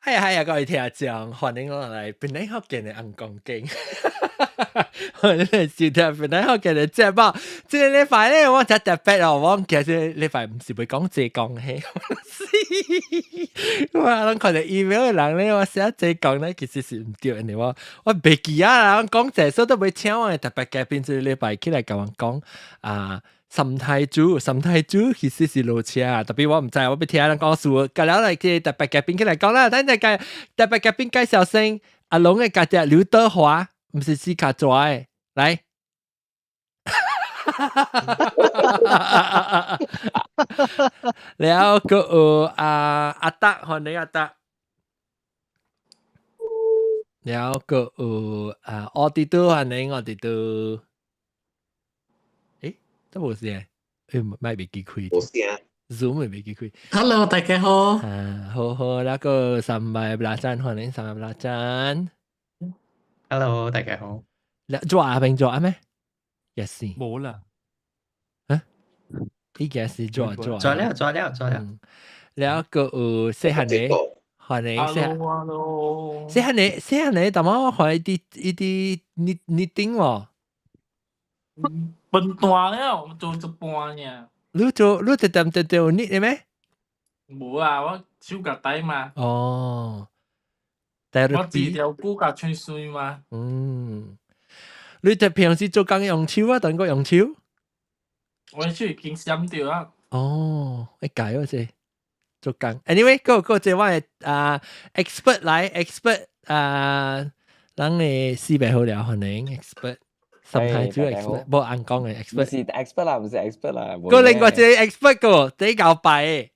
係啊係啊，各位聽眾，歡迎我來檳榔福建的尪公經。歡迎來收聽檳榔福建的節目。這个禮拜咧，我真特別哦，我其實禮拜毋是欲講濟公戲。我攏看著 email 的人咧，我寫濟公咧，其實是毋對的。我袂記啊，人講濟，所以都欲請我的特別嘉賓，這个禮拜起來共阮講啊。三太子，三太子其實是路車，特別我毋知，我欲聽人講事，甲了來個特別嘉賓起來講啦。等陣個特別嘉賓介紹先，阿龍的家姐劉德華，毋是斯卡抓的，來。了閣有阿阿達，歡迎阿達。了閣有啊，奧迪都歡迎奧迪都。都無聲，欸，麥袂記開。無聲。 Zoom 袂記開。 Hello，大家好。啊，好好，那個三百布拉贊，歡迎三百布拉贊。 Hello，大家好。你做阿平做阿咩？也是。無啦。啊？伊個是做做。做了，做了，做了。了閣有細漢的，歡迎細。 Hello，Hello。細漢的，細漢的，但我看伊佇伊佇你你頂喎。笨蛋了，我做一半爾。你做你直直直直有捏的咩？無啊，我手夾帶嘛。哦。我治療骨甲吹水嘛。嗯。你佇平時做工用手啊，定閣用手？我手已經閃掉啊。哦，會改喎這做工。Anyway，閣閣這我的啊 expert 來 expert 啊，咱的四百好了，歡迎 expert。三太子 expert，無尪公的 expert。毋是 expert 啦，毋是 expert 啦。閣另外一個 expert 個，第九擺的，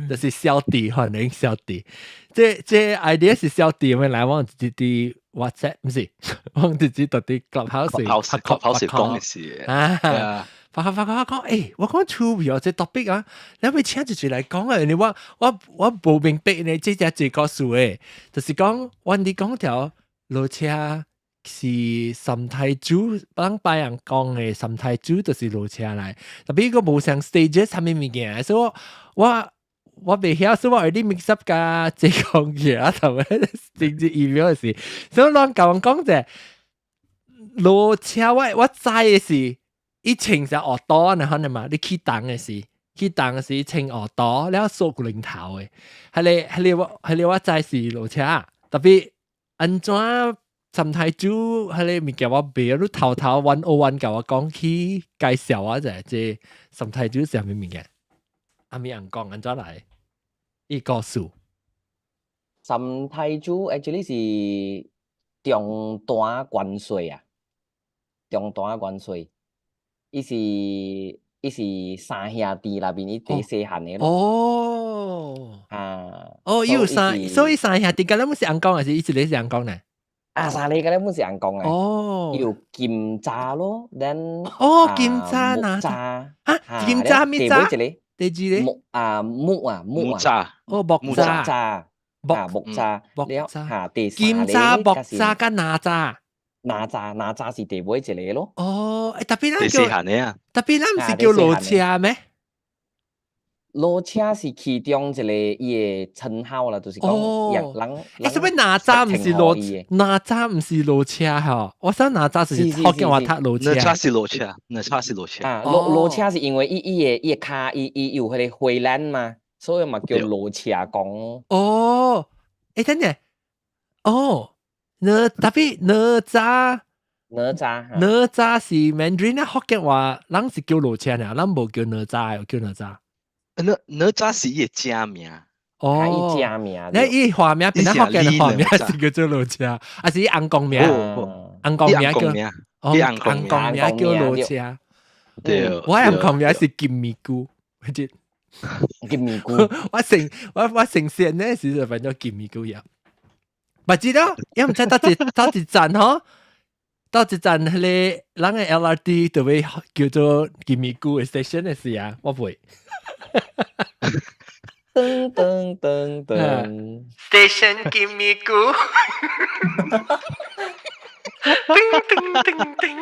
就是小弟，歡迎小弟。這這 idea 是小弟們來往直直 WhatsApp，毋是，我直直到佇 Clubhouse Clubhouse 講的是啊。發覺發覺我講，欸，我講趣味哦，這 topic 啊，你欲請一個來講啊？你我我我無明白呢，這隻最故事的，就是講，阮佇講條路車是三太子，咱白人講的三太子就是路車來，特別個無像 stage 啥物物件，所以我我我袂曉，所以我有啲 mix up 佮濟公嘢啊，同埋甚至 email 是，所以攏共阮講者路車我我知的是。伊穿是學刀呢，可能嘛？你去當的時，去當的時穿學刀，了梳骨靈頭的，彼个彼个我彼个我知是路車，特別按怎三太子彼个物件我袂，你頭頭 101共我講起介紹我者，這三太子是啥物物件？阿咪人講按怎來？伊故事。三太子 actually 是中單元帥啊，中單元帥。伊是伊是三兄弟內面伊第細漢的咯。哦。啊。哦，伊有三，所以三兄弟佮咱們是尪公，還是伊一個是尪公呢？啊，三個佮咱們是尪公的。哦。有金吒咯，then 哦，金吒哪吒？啊，金吒咩吒？第二個？木啊木啊木啊。吒。哦，木吒。吒。木木吒。木吒。嚇，第金吒、木吒佮哪吒。哪吒哪吒是第尾一個咯。哦，欸，特別咱叫，特別咱毋是叫路車咩？路車是其中一個伊的稱號啦，就是講人。欸，啥物哪吒毋是路？哪吒毋是路車吼？我想哪吒是福建話讀路車。哪吒是路車，哪吒是路車。啊，路路車是因為伊伊的伊的跤伊伊有彼個回欄嘛，所以嘛叫路車公。哦，欸，等陣，哦。哪特別哪吒，哪吒，哪吒是 Mandarin 啊，福建話，咱是叫路車爾，咱無叫哪吒，叫哪吒。哪哪吒是伊的正名。哦，伊正名。你伊化名，變咱福建的化名是叫做路車，還是伊尪公名？尪公名叫，哦，尪公名叫路車。對，我尪公名是金咪菇，金咪菇。我成我我成線呢時就變咗金咪菇樣。毋知道，伊毋知佗一佗一站吼，佗一站彼个咱的 LRT 就會叫做金咪菇的 station 的時啊，我袂。噔噔噔噔，station 金咪菇。叮叮叮叮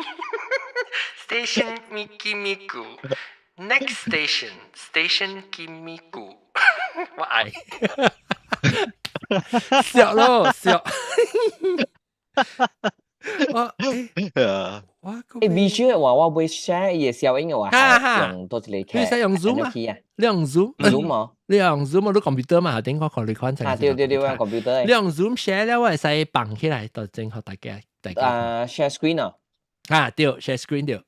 ，station 咪金咪菇，next station station 金咪菇，我愛。笑咯笑。我我 visual 嘅話，我會 share 伊嘅效應嘅話，係用多一個你使用 Zoom 啊？你用 Zoom？ Zoom 啊？你用 Zoom 啊？你 computer 嘛？頂我看你看啊，對對對，我 computer。你用 Zoom share 了，我會使放起來，就正學大家大家。啊，share screen 啊？啊，對，share screen 對。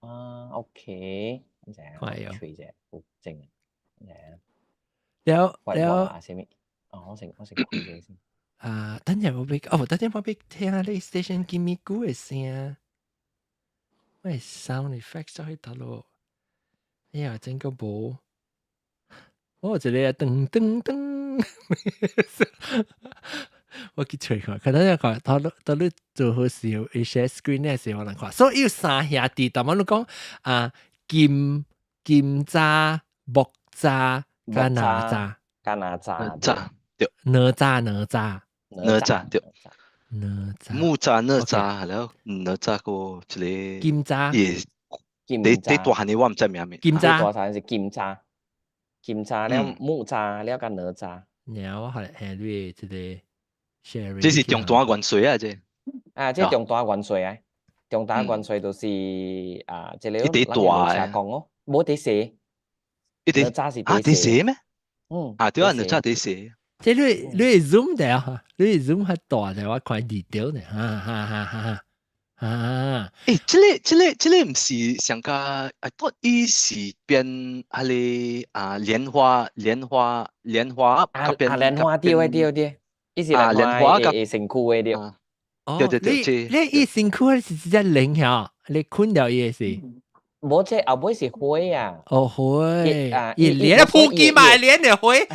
啊，OK，看有。吹者好正。了了。啊，啥物？哦，我先開咗先。啊，等陣我俾哦，等陣我俾聽下你 station 金咪鼓嘅聲。喂，sound effects 去得咯。哎呀，真個無。我這裡噔噔噔，我去揣看，可能一看，他他你做好事，伊 share screen 嘅時候我能看。所以有三兄弟，但我你講啊，金金吒、木吒、佮哪吒，佮哪吒，吒對，哪吒哪吒，哪吒對，哪吒，木吒哪吒，然後哪吒個一個金吒，也，你你大漢的我毋知名名，金吒，大漢是金吒。金吒了木吒了佮哪吒。然後我係係你這個 sharing。這是中大元帥啊，這。啊，這中大元帥啊，中大元帥就是啊，這個伊第大啊。講哦，無第細。伊第哪吒是啊第細咩？嗯。啊對啊，哪吒第細。這你你 zoom 的你 zoom 較大的，我看 detail 呢，哈哈哈哈。啊！欸，這個毋是上加，啊，到伊是變彼個啊蓮花蓮花蓮花啊啊蓮花對對對，伊是蓮花嘅身軀的對。哦，對對對，你你伊身軀是直接靈嚇，你困掉伊是？無這後尾是火啊！哦火，啊，伊連普及嘛，連的火。會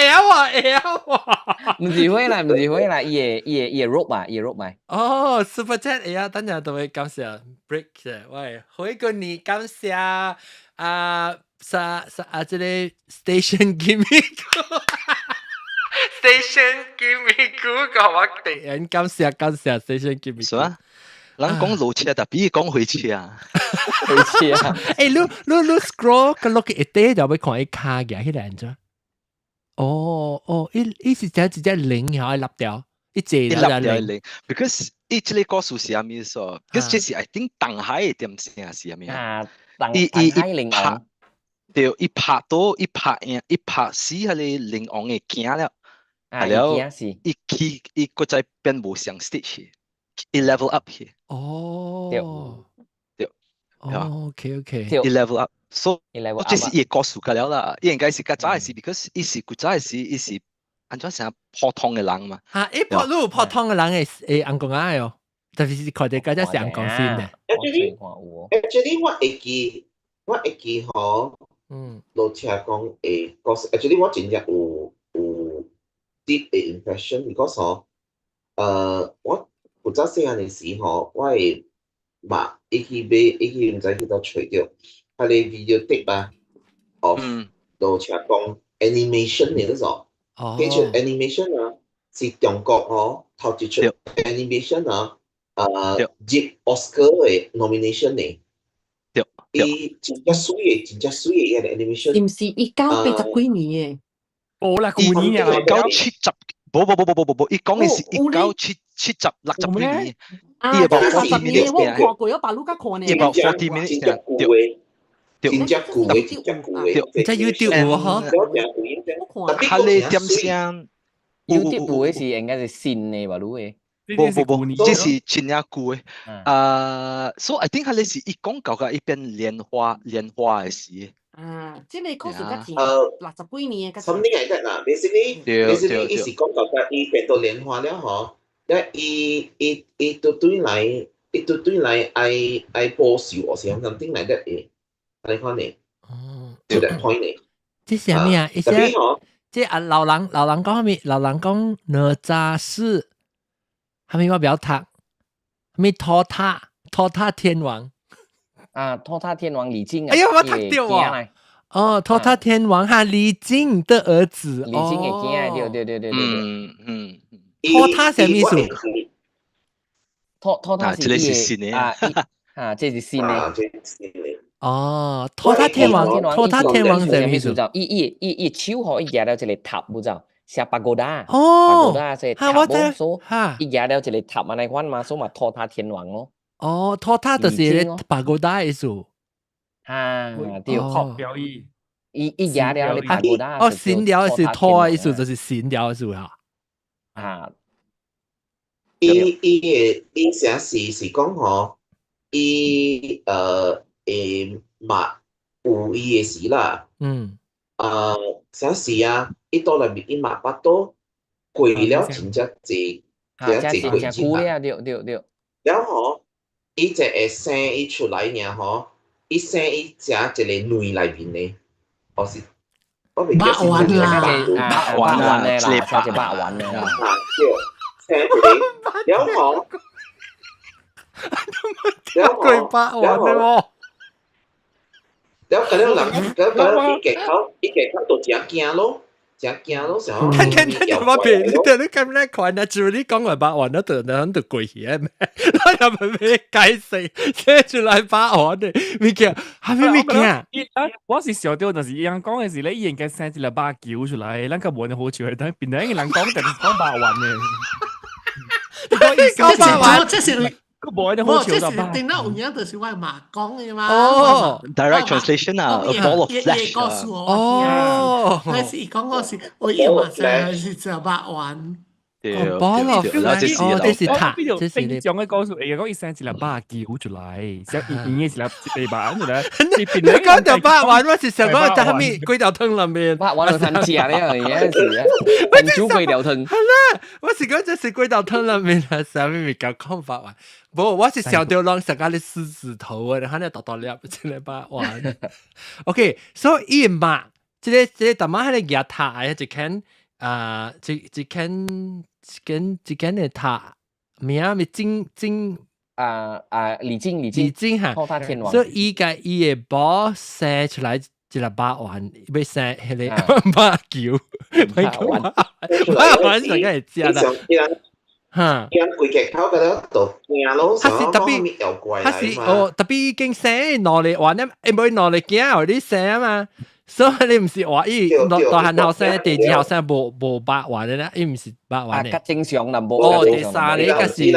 曉喎，會曉喎。毋是火啦，毋是火啦，伊的肉嘛，伊的肉嘛。哦，Super Chat 會曉，等陣就會感謝 break 者，喂，回過你感謝啊，啥啥啊，這個 Station Give Me Station Give Me Google，我突然感謝感謝 Station Give Me。是啊，人講路車，但比講火車啊，火車啊。欸，你 scroll 個落去一底就會看伊跤舉起來按怎？哦哦，伊伊是只一隻零下一粒掉，一隻一粒掉零，because 伊這個故事是啥物說？because 這是 I think 東海的點聲是啥物啊？伊伊伊拍，對，伊拍到伊拍贏，伊拍死彼個靈王的囝了，啊，了，伊去伊閣再變無相 stage，伊 level up 去。哦，對，對哦，OK OK，伊 level up。So 這是伊個故事個了啦，伊應該是較早的時，because 伊是古早的時，伊是按怎成普通的人嘛。嚇，伊普你有普通的人會會紅公仔哦，特別是看到較只是紅公先的。 Actually，我會記吼，路車講會故事，actually 我真正有 deep 的 impression，because 吼，我古早細漢的時吼，我會嘛，伊去買，伊去毋知去佗揣著。佢哋 video tape 啊，of 路車講 animation 嘅嗰種，嗰出 animation 啊，是中國哦頭一出 animation 啊，入 Oscar 嘅 nomination 嘅，對，伊真正媠的，真正媠的伊個 animation，是毋是1980幾年的？無啦，舊年啊，1970，無無無無無無無，伊講的是1970、60幾年，啊，伊 about 60 40 年， minutes 我有看過，我把路甲看呢。伊 about 40 minutes 對。真正舊的，真正舊的，在 YouTube 有嗬？我看。佢哋點聲 YouTube 有的是應該是新的吧？汝的？無無無，這是真正舊的。啊，所以 I think 佢哋是伊講到甲伊變蓮花蓮花的時。啊，這個故事較前60幾年的。 Something like that 啦，basically basically 伊是講到甲伊變到蓮花了嗬，咧伊伊伊都對來，伊都對來愛愛報仇，或是 something like that 的。你看呢？哦，to that point 呢？這是啥物啊？特別嗬，這啊老人老人講啥物？老人講哪吒是，啥物我不曉讀，啥物托塔托塔天王。啊，托塔天王李靖啊！哎呀，我讀著哦。哦，托塔天王哈李靖的兒子。李靖的囝，對對對對對。托塔啥物意思？托托塔是這個是新的啊啊，這是新的。啊，這是新的。哦，托塔天王，托塔天王是咩意思？伊伊伊伊手吼，伊舉了一個塔，無知是 pagoda。哦，pagoda 是塔無，所以伊舉了一個塔按呢款嘛，所以嘛托塔天王咯。哦，托塔就是 pagoda 意思。哈，對。表意。伊伊舉了個 pagoda。哦，神了是托意思，就是神了意思哈。啊。伊伊嘅伊寫是是講吼，伊會嘛有伊嘅事啦。啥事啊？伊到內面伊嘛巴肚過了真正濟，真濟過真久了，對對對。了吼，伊就會生伊出來爾吼，伊生伊食一個卵內面的，或是我未記得是肉丸啦，肉丸啦，一個肉丸啦。啊，對，生一個，了吼，了吼，肉丸的喎。了，咁樣人，咁咁伊結口，伊結口就真驚咯，真驚咯，想聽聽聽，我別你對你咁樣看啊，就你講話肉丸，那就那就過去啊，我又唔俾解釋，寫出來肉丸的物件，係咩物件？我是想到就是伊人講的是咧，伊應該生一粒肉球出來，咱個無好笑，但變成人講就是講肉丸的。你講肉丸，這是。個無一好笑這是頂到有影，就是我媽講的嘛。哦，direct translation 啊，a ball of flesh 啊。哦，那是伊講我是，我伊嘛知是食肉丸。對，ball of flesh，哦，這是塔，這是正常的故事，會講伊生一粒肉球出來，像伊伊是粒一粒肉出來。你講條肉丸，我是想講在蝦米粿條湯裏面。肉丸就難食咧，而家是啊，很煮粿條湯。係啦，我是講這是粿條湯裏面啊，啥物物件講肉丸。無，我是想到攏上個咧獅子頭啊，然後咧大大粒，這個肉丸。OK，所以伊嘛，這個這個大媽喺個舉塔，一間啊，一一間一間一間的塔，名咪金金啊啊李靖李靖李靖哈，托塔天王。所以伊個伊的寶生出來一粒肉丸，欲生彼個肉球，肉丸，肉丸上個會食啦。哈！伊人規個口嗰度就驚咯，他是特別，他是哦，特別已經生兩個丸咧，會無兩個囝予你生啊嘛，所以你毋是話伊大漢後生，第二後生無無肉丸的咧，伊毋是肉丸的。啊，較正常啦，無。哦，第三個才是，第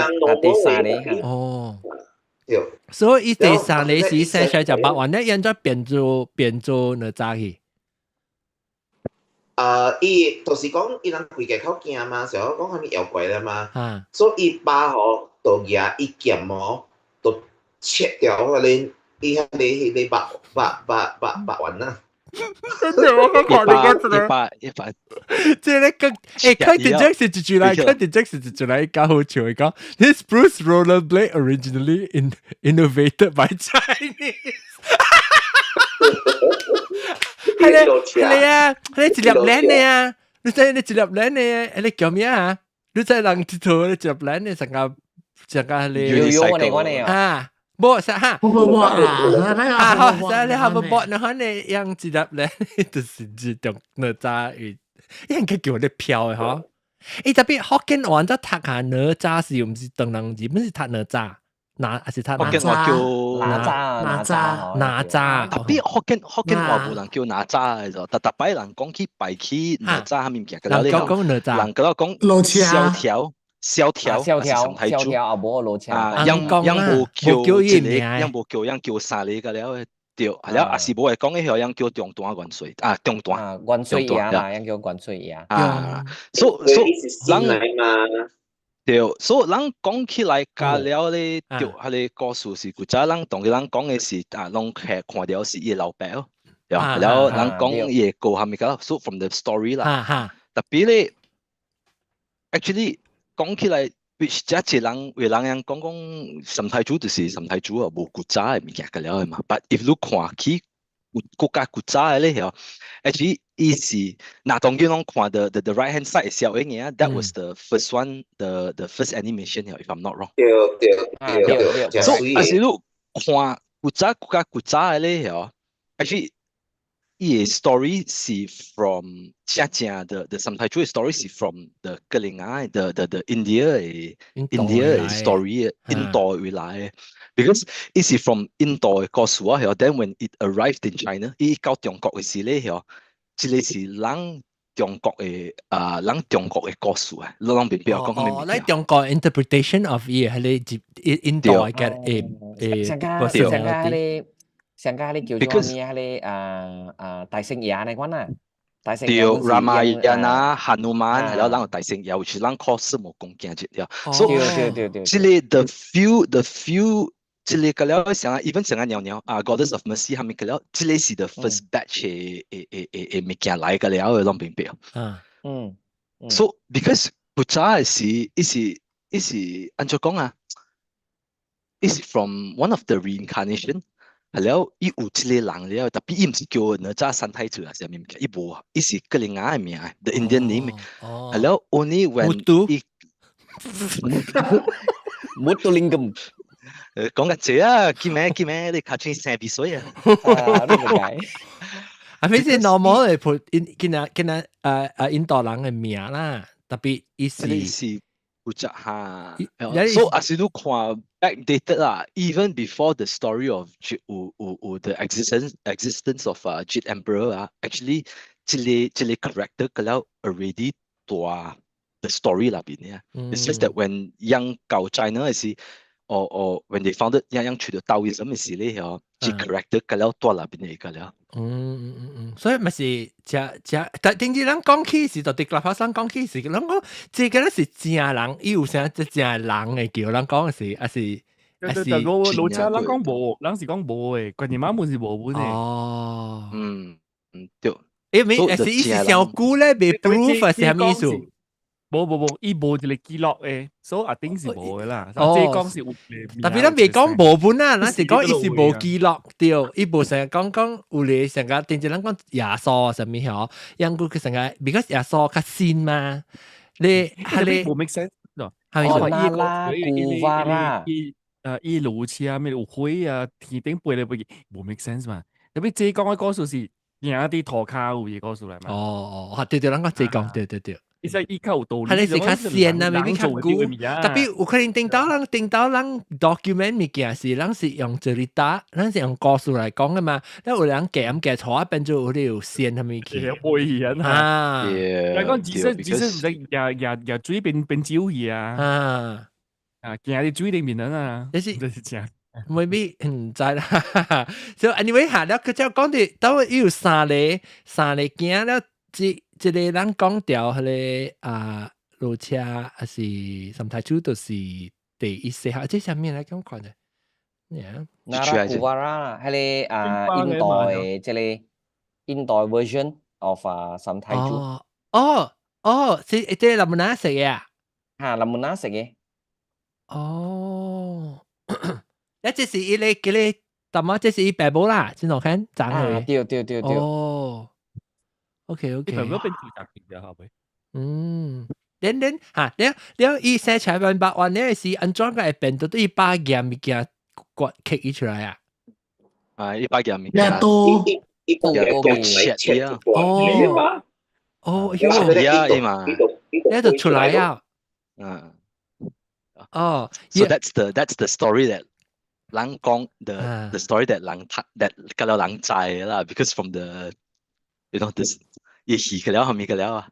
三個。哦。所以伊第三個是生出來就肉丸咧，按怎變做變做哪吒去？伊就是講伊人規個口驚嘛，想講啥物妖怪啦嘛，所以伊爸吼就舉伊劍哦，就切掉彼個伊彼個彼個肉肉肉肉肉丸啊。真的，我講看你講一百一百，這個個欸，看電影是一句來，看電影是一句來，較好笑的講，This Bruce rollerblade originally innovated by Chinese。係咧，係咧啊，係一粒鏈的啊，你知你一粒鏈的，彼個叫咩啊？你知人佚佗咧一粒鏈的，上個上個彼個，有有我呢我呢啊，無啥哈， hoverboard 啦，啊，好，啥你 hoverboard，然後呢，用一粒鏈，就是這種哪吒伊應該叫你飄的吼。伊特別福建話則讀下哪吒是毋是當人日本是讀哪吒？哪還是讀福建話叫哪吒哪吒哪吒。特別福建話無人叫哪吒的就，特特擺人講起拜起哪吒蝦米物件，人講講哪吒，人嗰度講蕭條蕭條蕭條蕭條啊，無落車。啊，樣樣無叫一個，樣無叫樣叫三個個了，對，了也是無會講彼個樣叫中段元帥啊，中段元帥爺啦，樣叫元帥爺啊，所所以人對，所以人講起來加了咧，對，彼個故事是古早人當人講的是啊，攏看看著是伊老爸哦，對，了人講伊的歌蝦米個，so from the story 啦，特別咧，actually 講起來，which 這一人為人樣講講三太子就是三太子啊，無古早的物件個了的嘛。But if 你看起國家古早的咧，嗬，actually 伊是，若當然攏看到 the right hand side 小影啊，that was the first one, the first animation if I'm not wrong。對對對對。所以，啊是你看古早國家古早的咧，嗬，actually 伊個 story 是 from 正正的 the 三太子 story 是 from the 格林亞 the India 嘅 India 嘅 story 印度回來，because 伊是 from 印度嘅故事啊，then when it arrived in China，伊到中國嘅時咧，嗬，這個是人中國嘅啊，人中國嘅故事啊，你攏明白講咩哦，你中國 interpretation of 伊係你印度嘅誒上加上加你。上加你叫做咩啊？你啊啊大聖爺那款啊，大聖對，Ramayana、ハヌ曼係了，咱有大聖爺，有是咱考試無講經一條。所以對對對，這個 the few 這個個了像 even 像個娘娘啊，Goddess of Mercy 係咪個了？這個是 the first batch 嘅嘅嘅嘅物件來個了，攏明白。So because 古早嘅時，伊是伊是按怎講啊？伊是 from one of the reincarnation。係了，伊有這個人了，特別伊毋是叫哪吒三太子啊，啥物物件，伊無，伊是格林亞嘅名，the Indian name。係了，only when 伊木都靈金，講個這啊，叫咩叫咩，你卡住生鼻水啊？啊，你明解？啊，咪是 normal 嚟撥印，見啊見啊誒誒印度人嘅名啦，特別伊是是負責哈。所以阿是你看 backdated 啦，even before the story of 有有有 the existence of Jade Emperor 啊，actually 這個這個 character 個了 already 大 the story 內邊啊。It's just that when 樣到 China 嘅時，or when they founded 樣樣取到 Taoism 嘅時咧，嗬，這 character 個了大內邊嘅個了。嗯嗯嗯嗯，所以咪是食食，但頂次人講起時，就佇立法上講起時，人講這個咧是正人，伊有啥這正人嘅叫人講是，還是還是？老老車人講無，人是講無嘅，關鍵媽門是無本嘅。哦，嗯嗯對。因為是伊是上久咧，未 proof 是啥物意思？無無無，伊無一個記錄嘅，所以一定是無嘅啦。哦，這講是有，特別咱未講無本啊，咱是講伊是無記錄對，伊無成日講講有咧成個定一人講耶穌啥物嗬，因故佢成個，because 耶穌較新嘛，你係你無 make sense 咯，係咪？那拉古瓦拉，伊伊路車咩有火啊，天頂飛來飛去，無 make sense 嘛。特別這講嘅故事是行佇塗跤有嘅故事來嘛。哦哦，對對，咱講這講，對對對。伊說伊較有道理，係你是較鮮啊，未必較久。特別有可能頂到人 document 物件是，咱是用這裡打，咱是用故事來講嘅嘛。那有人夾唔夾錯啊，變做有啲有線係咪去？會人啊！嚟講，只是只是唔使壓壓壓水變變酒去啊！啊啊，行佇水裡面啊！這是這是正。 maybe 唔知啦。所以 anyway 下了，佢就講啲，當伊有三個三個囝了，這這個人講掉，彼個啊路車還是三太子，就是第一世下，這啥物來講看的？Yeah，那拉古瓦拉，彼個啊印度的這個印度 version of 啊三太子。哦哦哦，是這個林哪食嘅啊？哈，林哪食嘅？哦，一這是伊個叫你，大媽這是伊爸母啦，真好看，長嘅。對對對對。哦。OK OK，佢變住宅嘅後尾。嗯，連連嚇，了了伊生出來百萬咧是按怎個會變到對把劍物件割切出來啊？啊，一把劍物件。多一多切啊！哦哦，喲，呀，嘛，呢就出來啊！嗯，哦，so that's the story that 人講 the story that 人 that 個了人知啦，because from the this 伊戲個了後面個了啊，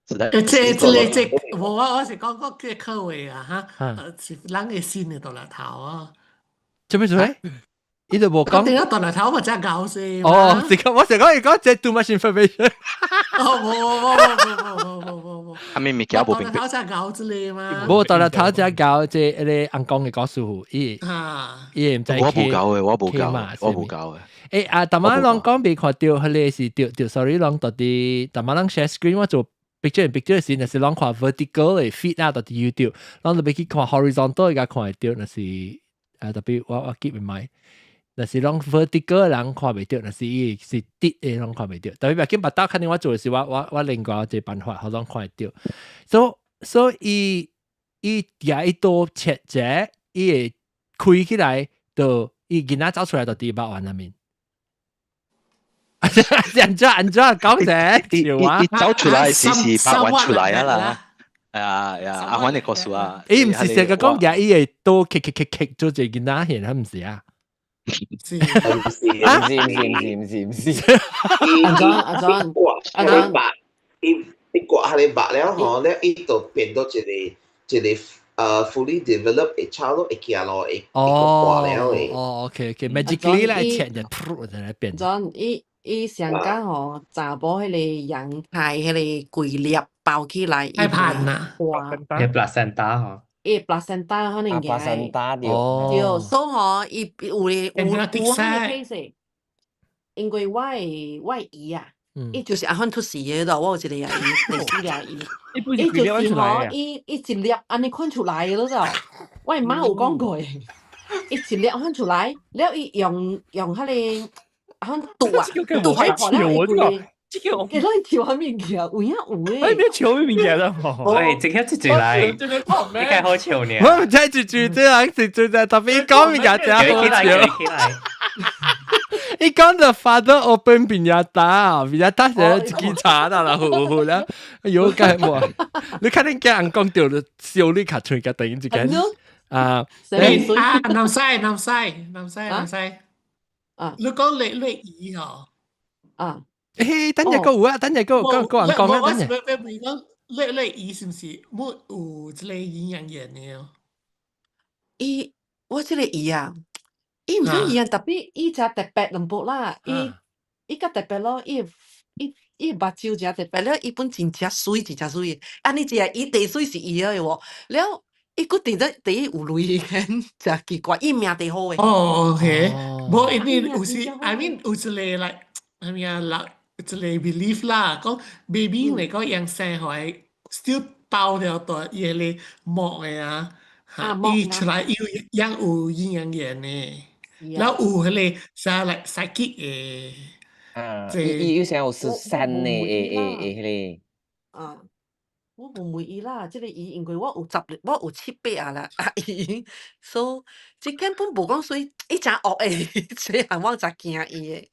這這個這，無我我是講講這口話啊，哈，是人會信的大粒頭啊。做咩做咩？伊就無講。點解大粒頭咪真搞笑？哦，是講我成講伊講這 too much information。哦，無無無無無無無無。阿咪物件無明白。大粒頭真搞之類嘛？無大粒頭真搞這個翁公的故事，伊伊毋知。我無搞的，我無搞，我無搞的。欸啊，逐擺攏講未看著，彼個是著著，sorry，攏到底逐擺攏 share screen 我做 picture in picture 時，若是攏看 vertical 的 feed 啊，到佇 YouTube，攏就欲去看 horizontal 才看會著，若是啊特別我我 keep in mind，若是攏 vertical 人看袂著，若是伊是直的攏看袂著。特別要緊腹肚，肯定我做的是我我我另外一個辦法，予攏看會著。所以伊伊舉一刀切者，伊會開起來，就伊囡仔走出來就佇肉丸內面。按怎按怎講者笑啊！伊走出來是白雲出來啊啦。啊呀，阿環的故事啊。伊毋是成個講嘢，伊會多咳咳咳咳做一個囡仔現，係毋是啊？是唔是。毋是毋是毋是毋是毋是。阿莊阿莊阿莊，伊伊刮下你白了吼，了伊就變到一個fully developed 的 child 咯，會行路會會掛了的。哦，OK OK，magically 來切就噗就來變。莊伊伊上間吼，查某彼個羊胎彼個規粒包起來，太盤啦。哇！伊 placenta 吼。伊 placenta 可能嘅。 placenta 對。對，所以吼，伊有咧有有彼個 case，因為我的姨啊，伊就是按款出世的咯，我有一個阿姨，第四個阿姨。伊就是吼，伊伊一粒按呢款出來的咯，就我的媽有講過，伊一粒款出來，了伊用用彼個按毒啊，毒喺破了，伊規這個個，伊攞笑啥物件？有影有誒。哎，咩笑咩物件啦？喂，直接接住來，你該好笑呢。我唔知住住這人是住在特別講物件真好笑。伊講 the father open piñata，piñata 就一支茶啦啦，呼呼啦，哎呦，該哇！你看恁驚人講到笑你較喙較突然之間啊！啊，南西南西南西南西啊！你講你你姨吼啊？誒，等陣個有啊，等陣個個個人講啊，等陣。我我講你你姨是毋是冇有這個營養鹽的？伊我這個姨啊。伊毋是伊啊，特別伊誠特別淡薄啦，伊伊較特別咯，伊伊伊目睭誠特別了，伊本真正媠，真正媠。按呢這伊第媠是伊的喎，了伊閣佇咧第一有淚，誠奇怪，伊命第好的。哦，OK，無因為有時，I mean 有一個 like，啥物啊，人一個 belief 啦，講 baby 嚟講樣生予來 still 包了大伊個膜的啊，哈，伊出來有樣有營養鹽的。然後有彼個啥來 psychic 的，啊，伊伊有啥有是山的，會會會彼個。啊，我無問伊啦，這個伊因為我有十，我有七八啊啦，啊伊，所以這根本無講說，伊誠惡的，細漢我誠驚伊的，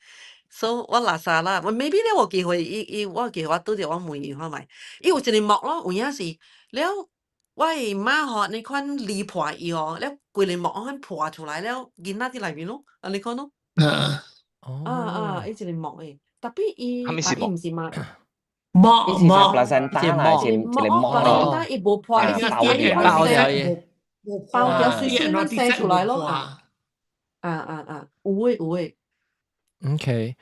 所以我垃圾啦，我 maybe 咧有機會，伊伊我有機會我拄著我問伊看覓，伊有一個膜咯，有影是了。我的媽吼，按呢款離破伊吼，了規個膜按破出來了，囡仔佇內面咯，按呢款咯。啊啊啊！伊一個膜的，特別伊啊伊毋是嘛？膜伊是膜 placenta 啦，是一個膜咯。伊無破，伊是包掉包掉伊，包掉水水咱生出來咯。啊啊啊！有的有的。 OK，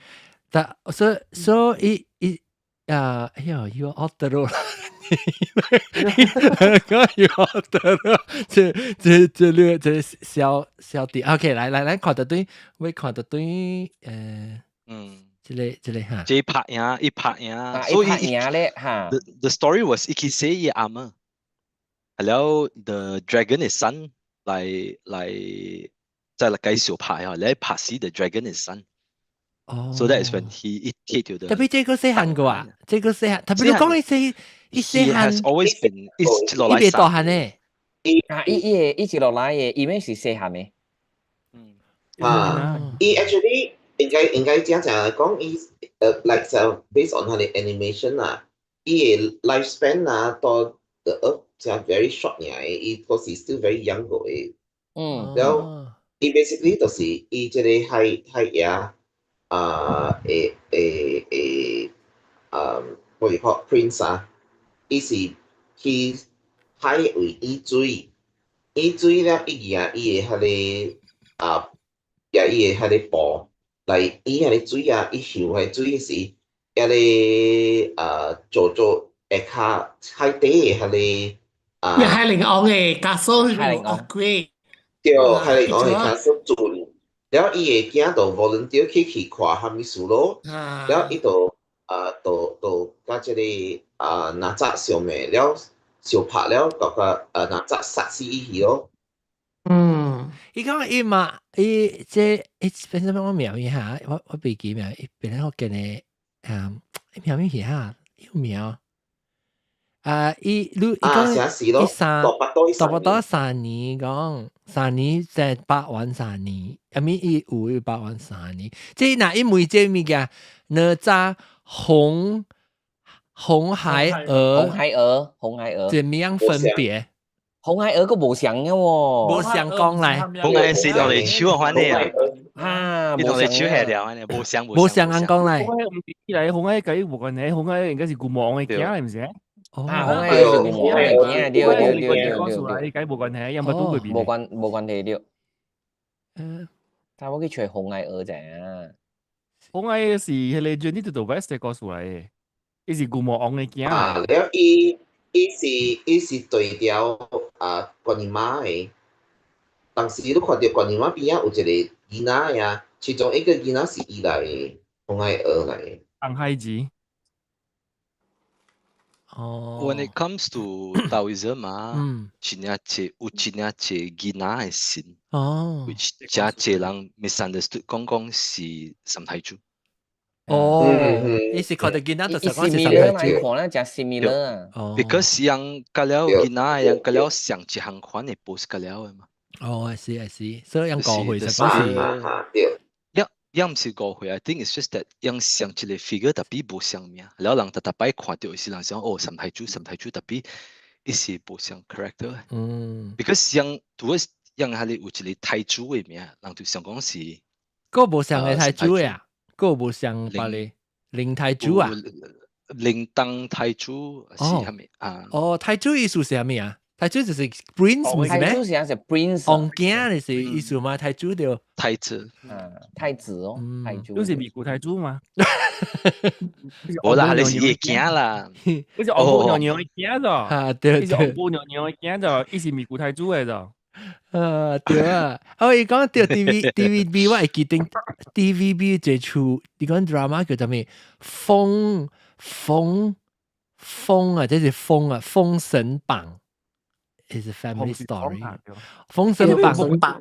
但所所以伊啊，哎呦，要惡得咯。講要得咯，這這這個這小小弟，OK，來來來，看到對，我看到對，這個這個哈，這拍贏，伊拍贏，所以拍贏咧哈。 The story was 伊去死伊阿媽，然後 the dragon 的 son 來來再來繼續拍啊，來拍死 the dragon 的 son。哦，so that is when he 一貼到的。特別這個細漢個啊，這個細漢，特別你講伊細伊細漢 has always been 一直落來伊袂大漢呢。啊，伊伊會一直落來的，伊咩是細漢的？嗯。啊，伊 actually 應該應該這樣講講，伊like 就 based on 佢的 animation 啊，伊的 lifespan 啊，到 the earth 就 very short 爾，伊嗰時 still very young 個的。然後伊 basically 就是伊這個海海爺啊，會會會啊，what you call prince 啊，伊是去海位伊水，伊水了伊舉伊的彼個啊，舉伊的彼個布來伊彼個水啊，伊游彼個水時，彼個啊做做下跤海底的彼個啊，海陵王的家屬海陵王對，對，海陵王的家屬船。了伊的囝就 volunteer 去去看蝦米事咯，了伊就啊，就就佮這個啊哪吒相罵了，相拍了，就佮啊哪吒殺死伊去咯。嗯，伊講伊嘛，伊這伊變什麼我名伊哈，我我袂記名，伊變我見的啊，名咩去哈？有名啊，伊你伊講伊三，大巴多三年講。3年在百萬三年，阿咪伊有百萬三年。這若因為這物件，哪吒紅孩兒，紅孩兒，紅孩兒，怎麼樣分別？紅孩兒閣無相嘅喎，無相講來，紅孩兒是用嚟手反嘅啊，啊，你同你手下掉，無相無相按講來。紅孩毋是來，紅孩佮無關係，紅孩應該是古王嘅囝，毋是？哦，啊，紅孩兒是古王嘅囝，對對對對對。對，佮無關係，ยัง冇拄過邊。無關係對。嗯，但我去揣紅孩兒者啊。紅孩兒是彼個 Journey to the West 嘅故事來嘅，伊是古王嘅囝。啊，了伊是對調啊觀音媽的，當時你看到觀音媽邊仔有一個囡仔呀，其中一個囡仔是伊來的，紅孩兒來的。紅孩子。哦。 When it comes to Taoism 啊，真正濟有真正濟囡仔的神，which 真濟人 misunderstood 講講是三太子。哦，伊是看到囡仔就是講是三太子。看咧誠 similar 啊。哦。 Because 人甲了囡仔，人甲了上一項款的 pose 甲了的嘛。哦，是是，所以人誤會就講是。也也毋是誤會，I think it's just that 人像一個 figure 特別無相名，了人逐逐擺看到是人想哦三太子三太子 tapi 伊是無相 character。Because 人 towards 人係有一個太子的名，人就想講是。閣無相的太子啊？閣無相別个靈太子啊？靈當太子是啥物啊？哦，太子意思是啥物啊？太子就是 prince 毋是咩？太子是是 prince。王囝就是意思嘛？太子對。太子。啊，太子哦，太子。就是美國太子嘛？無啦，你是伊囝啦。你是王母娘娘的囝咋？啊，對對。是王母娘娘的囝咋？伊是美國太子的咋？對啊，哦，伊講到 TVB，我會記得 TVB 這齣，你講 drama 叫做咩？封封封啊，這是封啊，封神榜，is a family story。封神榜，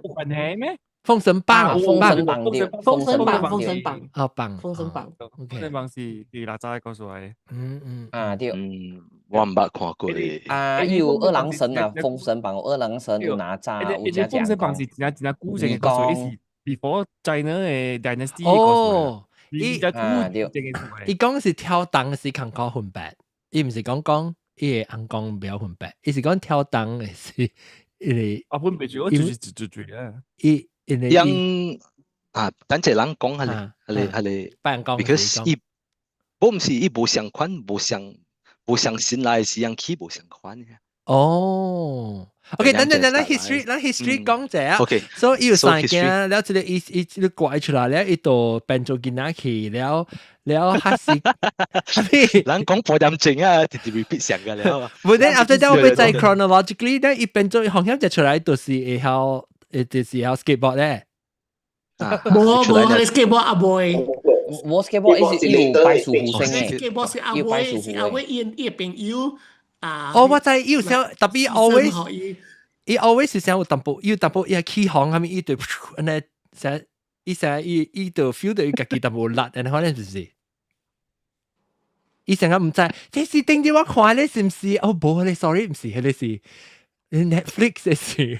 關係咩？封神榜，封神榜，封神榜，封神榜，啊榜，封神榜，封神榜是佇哪早的故事來？啊對，我毋捌看過。啊，有二郎神啊，封神榜有二郎神，有哪吒，有遮封神榜是真正真正古前的故事，伊是 before China 的 dynasty 哦，伊伊講是跳燈時間講分別，伊毋是講講伊的翁公袂曉分別，伊是講跳燈的是因為啊分別住，我就是一一啊，伊因為人啊，等陣人講係係係別人講，because 伊我毋是伊無相款，無相信來是人起無相款嘅。哦，OK，等等等等，history，咱 history 講者啊。 OK，所以伊有三件，了這個伊伊這個拐出來了，伊就變做囡仔去了，了還是，人講半點鐘啊，直直 repeat 上個了。無咧，after that 我欲再 chronologically，咧伊變做紅險就出來，就是會曉，就是會曉 skateboard 咧。無無，佢 skateboard 阿妹。無 skateboard 伊是伊有拜師傅生嘅。 skateboard 是阿妹，是阿妹伊伊朋友。啊！哦，我知伊有想 tapi always，伊 always 是想有淡薄，有淡薄伊起航，係咪伊就按呢，成伊成伊伊就 feel 到伊家己淡薄力，然後可能就是，伊成個毋知，這是頂日我看咧是毋是？哦，無咧，sorry，毋是，彼個是 Netflix 的是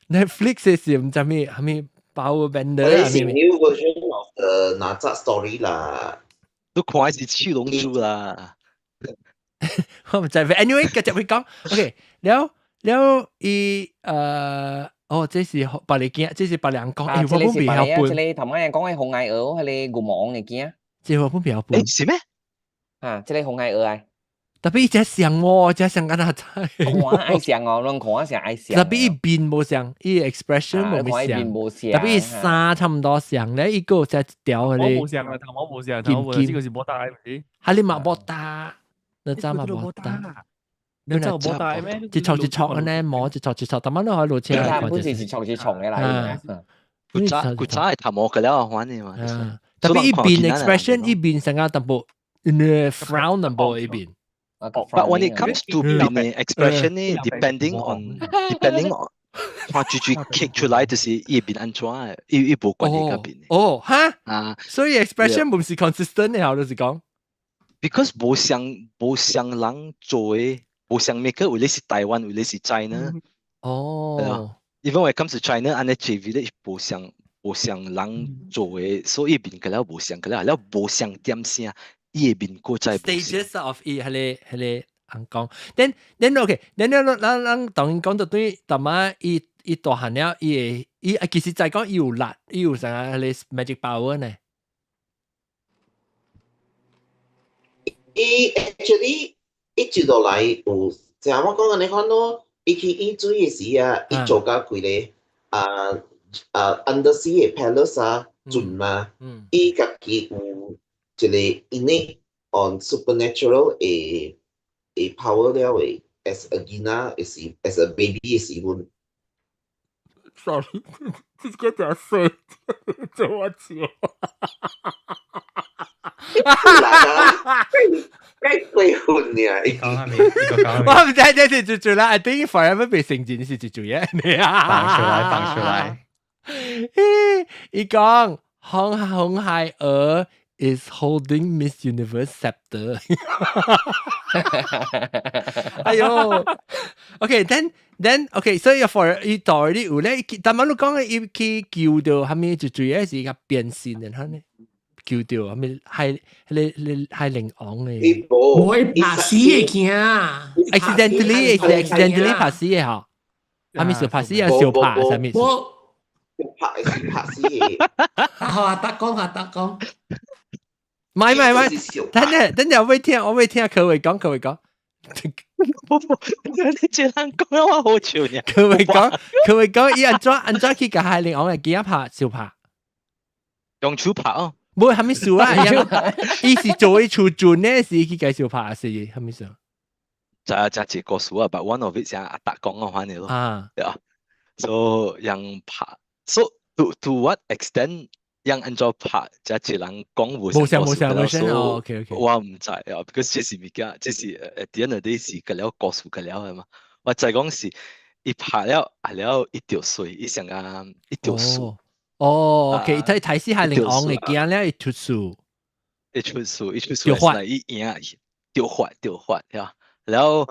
Netflix 的是毋知咩，啥物 Power Bender 啊？是 new version of the 哪吒 story 啦？你看的是七龍珠啦。我毋知，anyway 繼續會講，OK，了了伊哦，這是別個囝，這是別人講，欸，我本袂曉分。這個頭先講的紅孩兒，彼個牛魔王的囝。這個我本袂曉分。欸，是咩？啊，這個紅孩兒啊。 Tapi 伊這像喎，這像敢若知。看愛像哦，攏看像愛像。 Tapi 伊面無像，伊 expression 無像。Tapi 伊衫差毋多像咧，伊閣有一條彼個。無像啊，頭毛無像，頭毛無像，這個是無大的，哈你嘛無大，你知嘛無大？你知無大咩？一撮一撮按呢毛一撮一撮，逐擺攏喺落車。本是一撮一撮的啦。古早係頭毛個了款的嘛。 Tapi 伊面 expression 伊面成個淡薄，frown 淡薄伊面。 But when it comes to 面的 expression 呢，depending on 看住住 kick 出來就是伊面按怎的，伊伊無關係佮面。哦，哈啊，所以 expression 毋是 consistent 的，就是講。 Because 無相人做的，無相 maker，有咧是台灣，有咧是 China。哦。Even when it comes to China，按呢這 village 無像無像人做的，所以面個了無像個了，了無像點聲，伊的面過再無像。 Stages of 伊彼個人講，then OK，then 咱咱咱當然講到對，淡仔伊伊大漢了，伊會伊啊其實在講伊有力，伊有啥彼個 magic power 呢？伊 actually 一直落來有，像我講嘅你看咯，伊去伊水嘅時啊，伊做甲規个啊啊 undersea 嘅 palace 啊，船嘛，伊家己有一個 innate on supernatural 嘅嘅 power 了嘅，as a 囡仔嘅時，as a baby 嘅時陣。 Sorry，這個真衰，做我笑。啦，該鬼混呀！你講下未？你講下未？我毋知這是做做啦，I think forever 被成真是做做嘢。放出來，放出來。伊講紅紅孩兒 is holding Miss Universe scepter。哎喲，OK，then OK，所以 for 伊道理有咧，但係你講伊去救到啥物就主要是較變身的，哈呢？救到啥物海彼彼海靈王的。無會拍死的囝，accidentally accidentally 拍死的吼，啥物事拍死啊？小拍啥物事？我拍是拍死的。好啊，達講啊，達講。唔係唔係唔係，等陣等陣，我未聽，我未聽，佢會講，佢會講。無無，你這人講我好笑呢。佢會講，佢會講，伊按怎按怎去共海靈王的囝拍相拍？用手拍哦。無啥物事啊？伊是做伊厝船呢，是去共相拍是啥物事？就就一個故事啊，but one of it 是阿達講嘅話呢咯。啊，對啊，so 樣拍，so to what extent 樣按怎拍，這一人講無無相無相無相哦，OK OK，我毋知啊，because 這是物件，這是 at the end of the day 是個了故事個了的嘛。我知講是伊拍了，啊了伊著水，伊上啊伊著輸。哦，OK，伊睇死海靈王的囝了，伊出輸，伊出輸，伊出輸，來伊贏，著發著發，呀。然後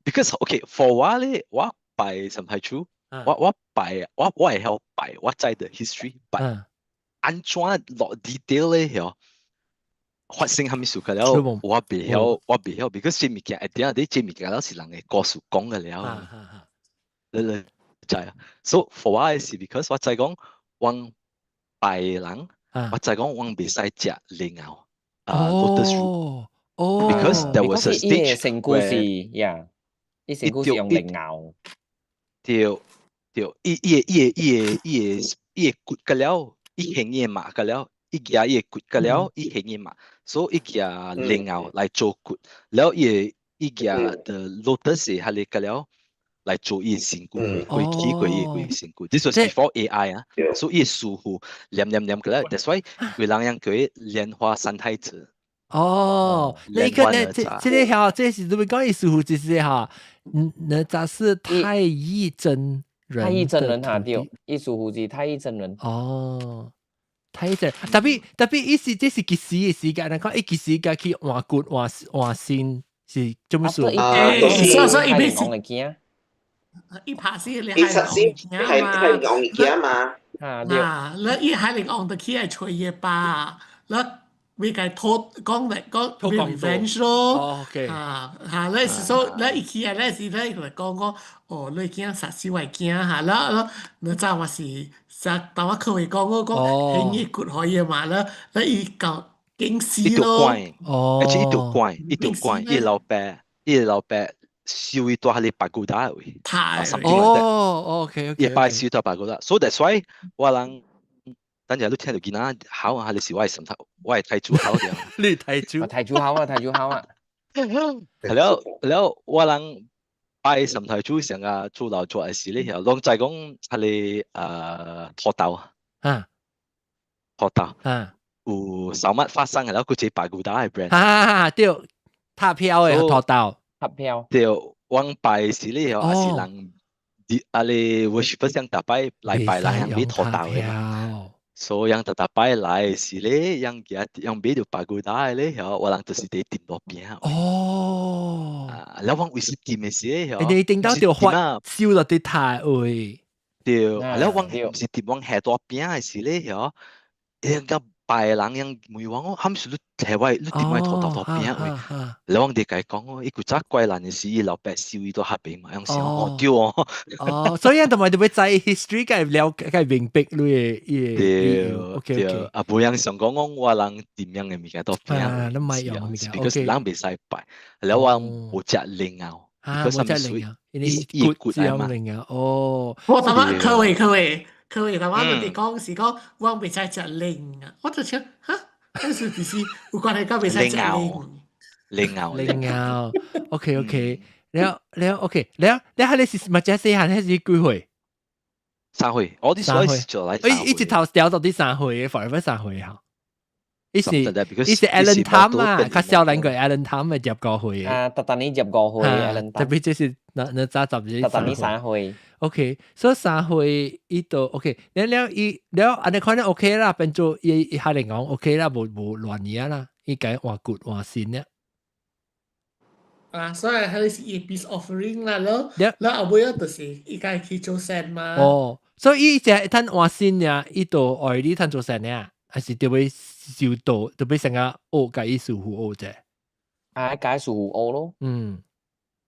，because OK for 我咧，我拜三太子，我我拜我我會曉拜，我知的 history，拜按怎落 detail 咧曉發生啥物事個了，我袂曉，我袂曉，because 這物件 at the end 這物件了是人的故事講個了，你你知啊？So for 我的是 because 我知講，我拜人，我知講我袂使食蓮藕，啊，lotus root。哦，because there was a stage 成故事呀，伊成故事用蓮藕，對對，伊伊伊伊伊伊骨個了，伊還伊肉個了，伊舉伊骨個了，伊還伊肉，所以伊舉蓮藕來做骨，了伊伊舉 the lotus 係個了來做伊身軀，過起過伊過身軀。This was before AI 啊，所以伊師傅念念念個了，that's why 有人樣叫伊蓮花三太子。哦，那個呢？這這個哈，這是怎麼講？意思就是哈，哪吒是太乙真人，太乙真人哈對，伊師父是太乙真人。哦，太乙真，特別特別意思，這是幾時的時間？人講伊幾時間去換骨換換身是做乜事？啊，所所以伊是講嘅伊拍死你伊實先係係王嘅嘛。啊，對。啊，你伊海靈王就起來揣伊爸，你。會共討講來講 revenge 咯，啊嚇！你是說你一起來，你是你來講講，哦，你囝殺死我囝嚇，了了，你知我是啥？當我可以講我講，興伊骨可以嘛？了，你伊講驚死咯，哦，而且伊著怪，伊著怪，伊老爸，伊老爸收伊住喺 pagoda 位，哦，OK OK，伊爸收到 pagoda，所以 that's why 我人。等陣你聽到囡仔吼啊，你是我的心頭，我的太子吼著。你太子，太子吼啊，太子吼啊。了了，我人拜三太子上啊，做老做的時咧，攏知講彼个土豆啊，土豆啊，有啥物發生了，佢一個 pagoda 的 brand。啊，對，塔飄的土豆，塔飄。對，我拜時咧，也是人，啊你 worship 上逐擺來拜人買土豆的。所以樣特特擺來是咧，樣嘅樣買著 pagoda 咧，曉我人就是佇頂路邊。哦。啊，了我為是掂的時咧，曉。你頂到條花燒落啲太位。對，了我毋是掂往下大邊的時咧，曉。樣個拜人樣問我，我含是你提我，你掂我頭頭頭邊位？了我哋共伊講哦，伊古早怪難的時，伊老爸燒伊都合邊嘛，樣想哦對哦。哦，所以同埋特別在 history 該了解明白你的伊對 OK。啊，無樣想講講我人點樣的物件都邊啊，你咪用物件，because 人袂使拜，了我無食靈牛。啊，無食靈牛，因為伊骨只有靈牛哦。我頭先各位各位。佢頭先你哋講是講我袂使食靈啊，我就想嚇，嗰時就是有關係講袂使食靈。靈牛，靈牛，OK OK，了了 OK，了了，係你是咪只細漢？係是幾歲？ 3歲，我啲所以是做來。伊一頭掉到啲三歲，forever 三歲嚇。伊是伊是 Alan Tam 啊，較少年過 Alan Tam 嘅25歲。啊，特等你25歲，Alan 特別這是那那早十特等你三歲。 OK，所以三歲伊都 OK，了了伊了按呢看咧 OK 啦，變做伊伊下嚟講 OK 啦，無無亂嘢啦，伊該換骨換身咧。啊，所以佢是伊 peace offering 啦，咯，了後尾就是伊該去做善嘛。哦，所以伊只趁換身呀，伊就愛你趁做善呀，還是就欲修道，就欲成個學共伊師傅學者。啊，共師傅學咯。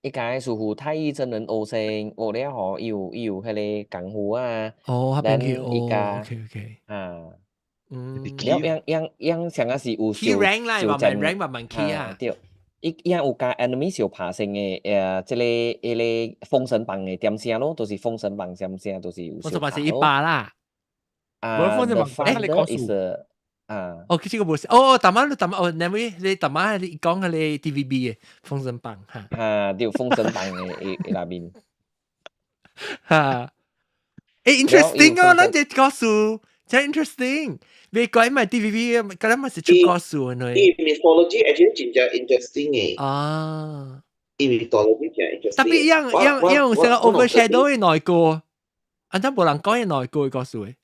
伊共師傅太乙真人學先，學了後，伊有伊有彼個功夫啊。哦，咱伊伊共 OK。啊。了樣樣樣上個是有起 rank 啦，慢慢 rank 慢慢起啊。對，伊伊有共 enemy 相拍成的，這个彼个封神榜的點聲咯，就是封神榜點聲，就是有封神榜是一百啦。啊，封神榜 the is 啊。哦，這個無是，哦，大媽你大媽哦，那位你大媽你講彼個 TVB 的封神榜哈。啊，對，封神榜的的內面。哈。欸，interesting 哦，咱這故事真 interesting。別怪咪 TVB，嗰陣咪是出故事呢。伊 mythology actually 真正 interesting 嘅。啊。伊 mythology 真 interesting。特別樣樣樣成個 overshadow 的內個，按怎無人講伊內個的故事的。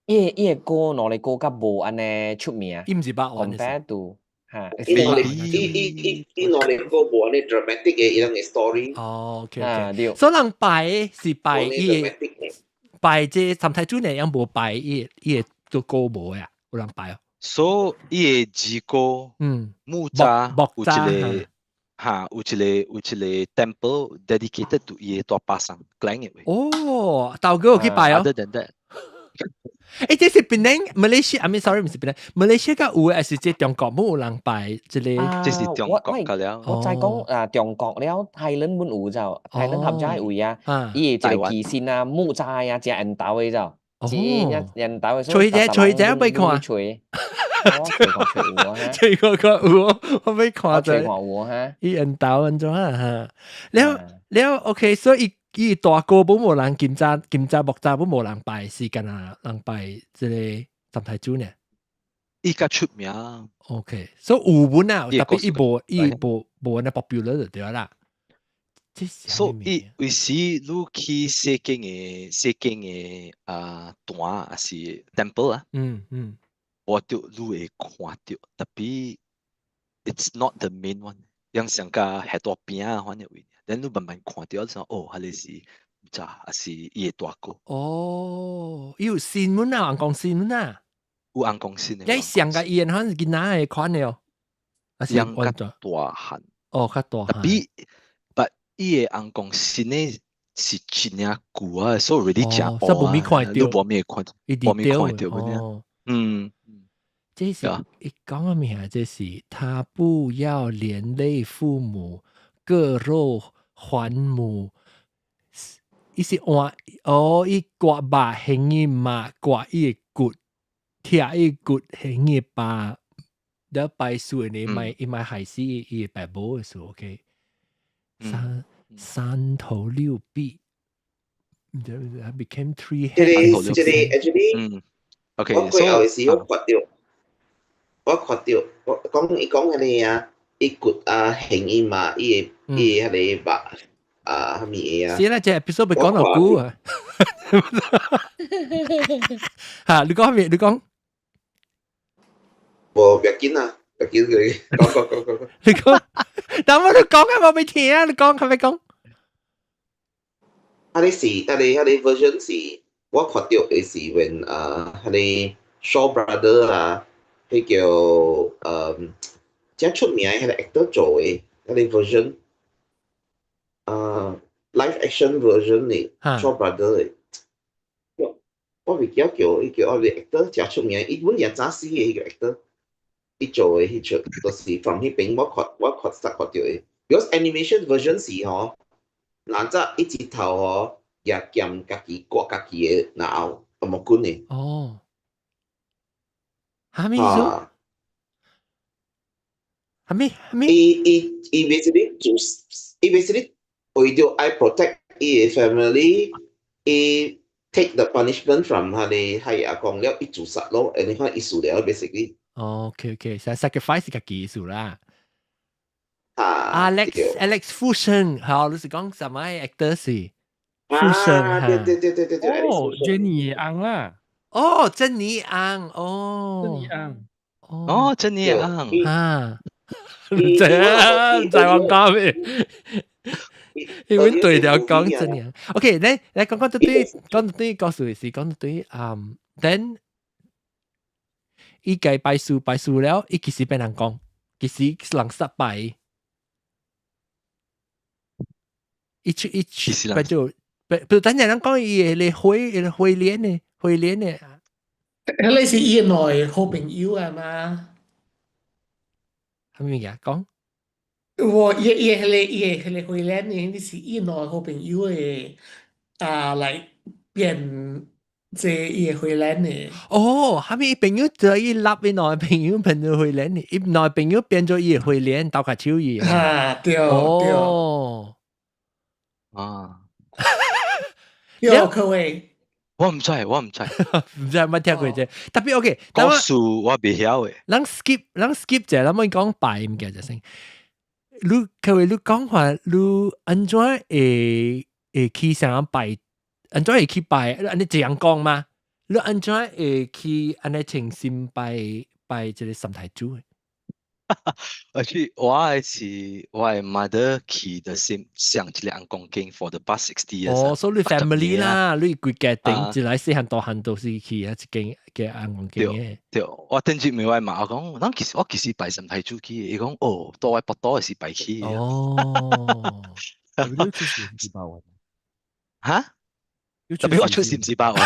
伊伊個歌兩個歌較無按呢出名。伊毋是百萬 compare to 嚇。伊兩個伊伊伊伊兩個歌無按呢 dramatic 的伊人的 story。哦，OK OK。所以人拜是拜伊拜這三太子呢，樣無拜伊伊個做歌無呀，有人拜哦。所以伊的二哥，木柵有一個哈，有一個有一個 temple dedicated to 伊的大巴桑，靚的位。哦，豆哥有去拜哦。 Other than that，欸，這是檳城馬來西亞，I mean sorry，毋是檳城，馬來西亞有的，還是這中國無有人拜這個？這是中國個了。我知講啊，中國了，泰倫本有就，泰倫合家位啊，伊會一個乩身啊，木柵啊，真緣投的就，真緣投的。吹者吹者欲看。吹，我吹看吹有啊。吹看看有，我欲看者。吹看有哈。伊緣投按怎啊哈？了了，OK，所以。伊大哥本無人金吒金吒木柵本無人拜，是干焦人拜這個三太子呢？伊較出名。 OK，所以有本啊，特別伊無伊無無按呢 popular 就對啦。所以有時你去西景的西景的啊壇還是 temple 啊，我就你會看著，特別 it's not the main one，樣上較下大餅啊，反正位。咱你慢慢看著，就哦，彼個是咋，還是伊的大哥？哦，伊有神門啊，尪公神門啊，有尪公神的。你上個伊可能是囡仔的款的哦，還是較大漢？哦，較大漢。比，but 伊的尪公神的是真正舊啊，所以 really 真薄啊，無咪看著，你無咪看，無咪看著。嗯，這是伊講的名，這是他不要連累父母，割肉還母。伊是換哦，伊割肉還伊媽，割伊的骨，拆伊骨還伊爸，了拜師呢，莫伊莫害死伊的爸母的事，OK。三三頭六臂，became three 這個這個 actually，OK，我過後時我看著，我看著，我講伊講彼個啊，伊骨啊，還伊媽，伊的伊的彼個肉啊，啥物的啊？是啦，這 episode 欲講偌久啊。嚇，你講咩？你講。無別緊啊，別緊佢講講講講。你講，但我你講啊，我未聽啊，你講係咪講？啊，你是啊，你啊，你 version 是，我看到的是 when 啊，彼个 Shaw Brother 啊，彼叫真出名彼个 actor 做的，彼个 version，live action version 的 Shaw Brother 的，我袂記得叫伊叫啊個 actor 真出名，伊本也早死的彼個 actor，伊做的彼齣就是 from 彼邊我看實看到的，because animation version 是吼。哪早一日頭吼，也劍家己割家己的腦後毛棍的。哦，啥物意思？啥物啥物？伊伊 basically 做，伊 basically 為著愛 protect 伊的 family，伊 take the punishment from 彼个彼阿公了，伊自殺咯，and 你看伊死了 basically。哦，OK OK，係 sacrifice 家己意思啦。啊 Alex Alex 富生，好，你是講什麼 actor 是？富生啊，對對對對對對。哦，Jenny 翁啦。哦，珍妮翁，哦。珍妮翁。哦，珍妮翁。啊。唔知啊，唔知我講咩？因為對條講珍妮翁。OK，來來講講到對，講到對，告訴是講到對，嗯，then 伊計拜數拜數了，伊其實變人講，其實人失敗。一出一出，變做變，比如等陣人講伊個灰，個灰臉呢，灰臉呢。彼是伊內好朋友啊嘛？啥物物件講？我伊伊彼个伊彼个灰臉呢，你是伊內好朋友的啊，來變這伊個灰臉呢？哦，啥物朋友做伊立伊內朋友變做灰臉呢？伊內朋友變做伊個灰臉，鬥較手伊。啊，對對。哦。啊，有各位，我毋知，我毋知，毋知捌聽過這，特別 OK。故事我袂曉的。咱 skip，咱 skip 者，咱莫講拜物件就先。你各位你講話，你按怎會會去啥拜？按怎會去拜？按呢這樣講嗎？你按怎會去按呢誠心拜拜這个三太子？而且我的是我的 mother 去的是上一个尪公間 for the past 60 years。哦，所以你 family 啦，你規家庭一來細漢大漢都是去啊一間嘅尪公間嘅。對，我頂日問我媽，我講，咱其實我其實拜三太子去的，伊講哦，到我腹肚是拜去的。哦，你出世毋是百萬？哈？特別我出世毋是百萬。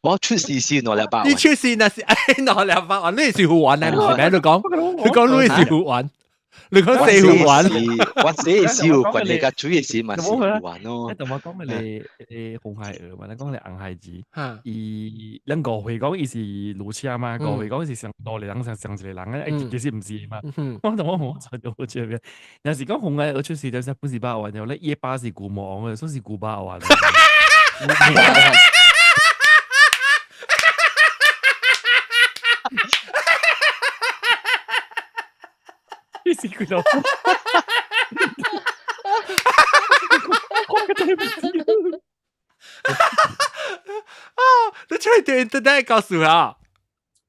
我出世是200萬。你出世那是哎200萬，你是胡玩啊？唔是咩？你講，你講你是胡玩，你講四胡玩。我這是有關係，佮主要是嘛是胡玩咯。你同我講你你紅孩兒嘛？你講你紅孩子，伊咱誤會講伊是路痴嘛？誤會講伊是上多個人上上一個人啊，其實毋是嘛。我同我我就好似咩？若是講紅孩兒出世就是本是百萬，然後咧伊爸是古魔王嘅，所以是古百萬。你是幾多？我真係唔知。啊！你出嚟對 internet 告訴啊？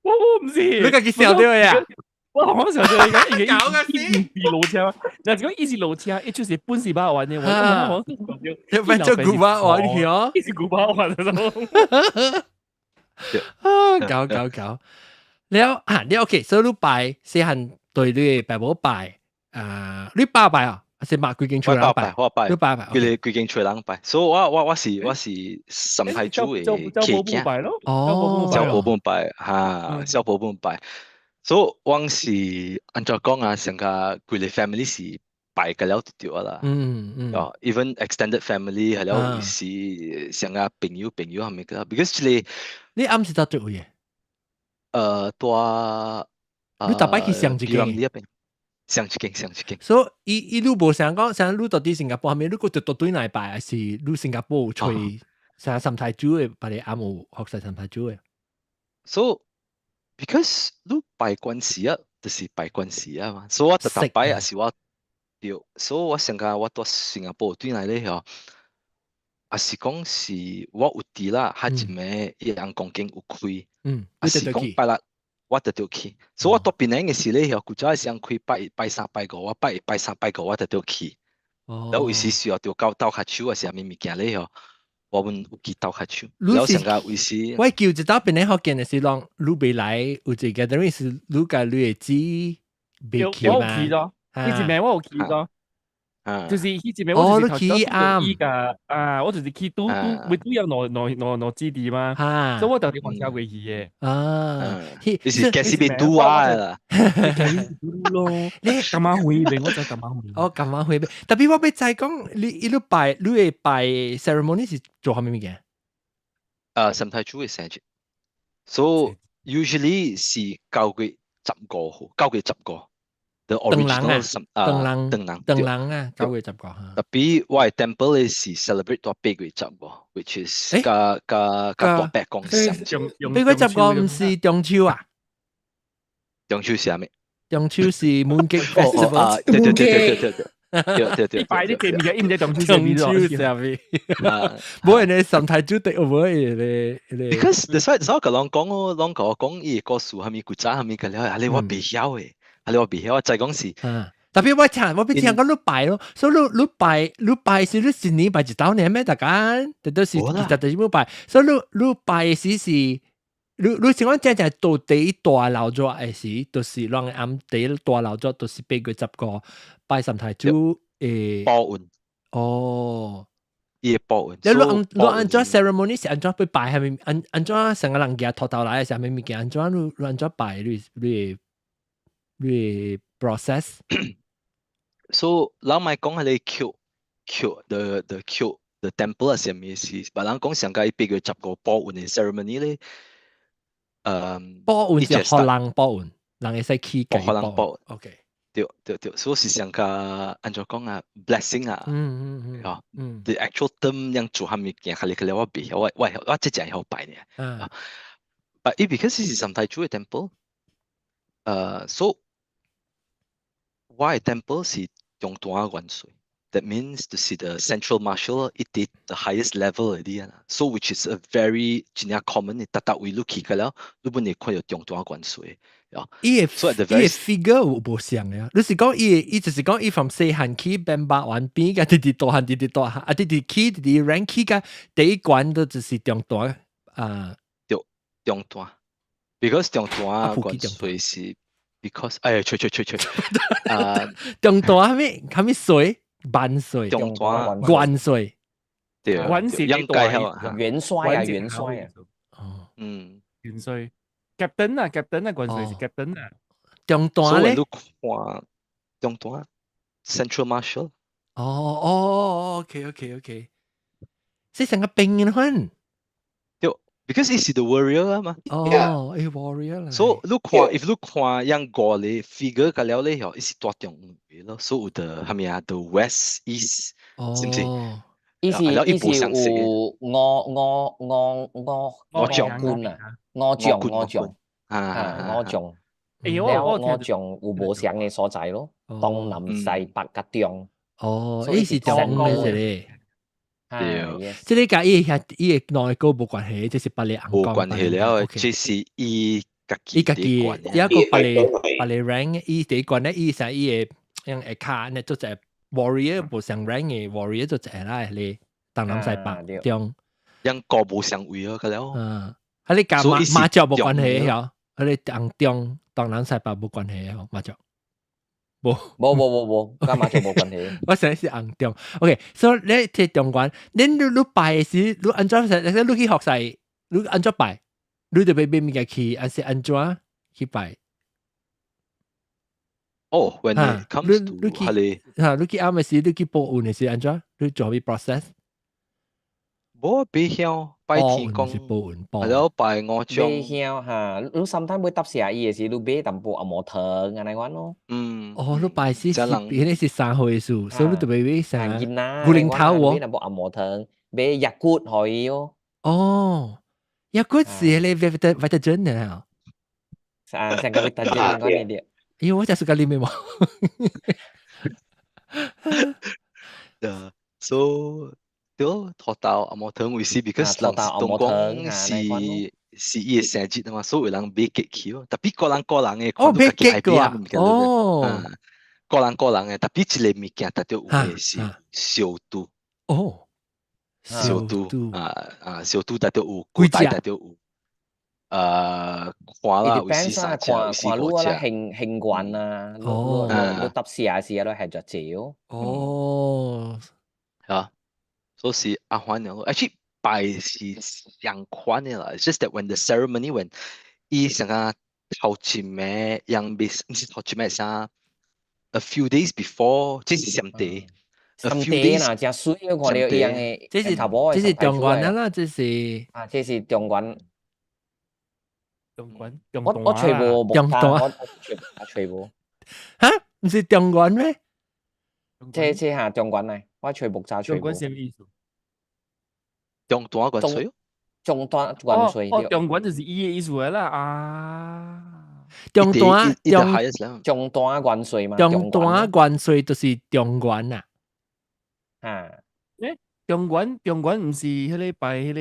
我唔知。你家己想到呀？我我想到伊搞個死！是路車，若是講伊是路車，伊就是本是百萬的。我我我變做古百萬去哦。伊是古百萬啊！啊！搞搞搞！了啊！你 OK，所以你拜細漢對你爸母拜啊，你爸拜啊，還是媽規間厝人拜？我拜，你爸拜，佢哋規間厝人拜。所以我我我是我是三太子的契囝。哦，小婆母拜哈，小婆母拜。所以我是按怎講啊？成個規个 family 是拜個了就對啦。哦，even extended family 係了是成個朋友朋友係咪個？because 這個你暗時到佗位？帶你逐擺去上一間？上一間，上一間。所以伊伊你無想講，像你到佇新加坡後面，你閣就倒轉來拜，還是你新加坡有揣啥三太子的，別个暗有學習三太子的？ So because 你拜關時啊，就是拜關時啊嘛。所以我逐逐擺也是我對，所以我上個我蹛新加坡轉來咧吼，啊是講是我有佇啦，彼一暝伊翁公間有開，啊是講拜六我就著去，所以我蹛檳城嘅時咧，古早時開拜拜三拜五，我拜拜三拜五我就著去。然後有時需要著到鬥跤手啊，啥物物件咧吼，我阮有去鬥跤手。然後上個有時，我叫一道檳城福建嘅時，攏你袂來，有一個等於是你共你的姊袂去嘛？我有去咯，彼一暝我有去咯。就是彼一暝我就是頭拄伊個啊，我就是去拄拄會拄有兩兩兩兩姊弟嘛，所以我就佇火車過去嘅。啊，你是計是欲拄啊啦？咯，你柑仔園我知柑仔園。哦，柑仔園，特別我欲知講，你伊路拜你會拜 ceremony 是做啥物物件？啊，三太子嘅生日，so usually 是9月15號，9月15。唐人啊，唐人，唐人，唐人啊，9月15哈。特別我的 temple 咧是 celebrate 到8月15，which is 佮佮佮大伯公相。 8月15毋是中秋啊？中秋是啥物？中秋是 Mooncake Festival。對對對對對對。對對對，你拜你記唔記？伊毋知中秋中秋啥物？無人咧三太子第有無咧咧？Because that's why 所以佮人講哦，攏共我講伊個故事，啥物古早啥物個了，啊你我袂曉的。啊！你我袂曉，我知講是。特別我聽，我欲聽講你拜咯，所以你你拜你拜是你一年拜一晝爾咩？大家，這都是其實就是欲拜。所以你你拜時是，你你是講真正到第一大老熱的時，就是攏暗第一大老熱，就是8月15拜三太子誒。報恩。哦。伊會報恩。你你按你按怎 ceremony 是按怎欲拜？係咪按按怎成個人家頭頭來的啥物物件？按怎你你按怎拜？你你你 process？ So 人莫講彼個 Q Q the the Q the temple 係啥物是，別人講上個8月15報恩的 ceremony 咧，報恩是予人報恩，人會使去予人報恩。 OK，對對對，所以是上個按怎講啊，blessing 啊，哦，the actual term 樣做啥物件，較哩我袂曉，我我我這只會曉拜呢。But it because 是三太子的 temple，so 我的 temple 是中段元帥，that means 就是 the central marshal 伊佇 the highest level 嗰啲啊，so which is a very 真正 common 的，逐逐位你去過了，你本會看著中段元帥。伊個伊個 figure 有無像的？你是講伊伊就是講伊從細漢起變百萬變個，直直大漢，直直大漢，啊，直直起直直 rank 起個第一關都就是中段啊，對，中段，because 中段元帥是。because 哎呀，吹吹吹吹，啊，中段啥物啥物帥？萬歲，中段元帥，對，元帥應該係元帥啊，元帥啊，哦，元帥，captain 啊，captain 啊，元帥是 captain 啊，中段咧，你看中段 Central Marshal，哦哦，OK OK OK，是成個兵嘅款。 Because 伊是 the warrior 啊嘛。哦，伊 warrior 啦。所以你看，if 你看樣五個 figure 個了咧，吼，伊是大中位咯。所以有的啥物啊，the west east，是毋是？伊是伊是有五五五五五將軍啊，五將五將啊，五將。了五將有無相的所在咯，東南西北佮中。哦，伊是中的一個。對，這個佮伊遐伊的內個無關係，這是別个無關係了，這是伊家己伊家己，一個別个別个 rank，伊第一關咧，伊是伊的用下跤呢，做隻 warrior 無相 rank 的 warrior 做一個啦，咧東南西北中，樣個無相位啊，個了。啊，你佮麻麻雀無關係曉，啊你紅中東南西北無關係曉麻雀。無無無無無，佮麻雀無關係。我想是紅中，OK，所以你佇中關，恁你你拜的時，你按怎你去學勢，你按怎拜，你就欲買物件去，還是按怎去拜？哦，when it comes to 你哈，你去暗的時，你去報恩的時，按怎？你做咩 process？無拜香，拜天公，係咯，拜五將。拜香哈，你 sometimes 欲答謝伊的時，你買淡薄紅毛糖按呢款咯。哦，你拜時是，彼個是三歲數，所以你就欲買啥？囡仔，牛奶頭喎。買淡薄紅毛糖，買 Yakult 予伊哦。哦，Yakult 是彼個 Vitagen 的啊。啊，像個 Vitagen 款的啲。因為我就是個啉的嘛。 Yeah, so 對，土豆紅毛糖為是，because 人是當講是是伊的生日嘛，所以有人買結去咯。特別個人個人的，哦，買結個啊，哦，個人個人的，特別一個物件，特別有的是燒豬。哦，燒豬啊啊，燒豬特別有，古代特別有。看啦，有時三隻，有時五隻。興興慣啊，哦，你搭試下試下都係就少。哦，啊，所以是阿歡了。Actually，拜是相款的啦。It's just that when the ceremony when 伊上個頭一暝，樣未毋是頭一暝啥？A few days before，這是上帝。上帝啦，真水啊！看到伊樣的，這是中元啦，這是啊，這是中元。中元，我揣無中段，我揣無。哈？毋是中元咩？這下中元嚟，我揣木柵揣無。中元啥物意思？中段元帥。中段元帥。哦，中元就是伊的意思啦啊。中段中中段元帥嘛。中段元帥就是中元啊。啊。欸，中元中元毋是彼個拜彼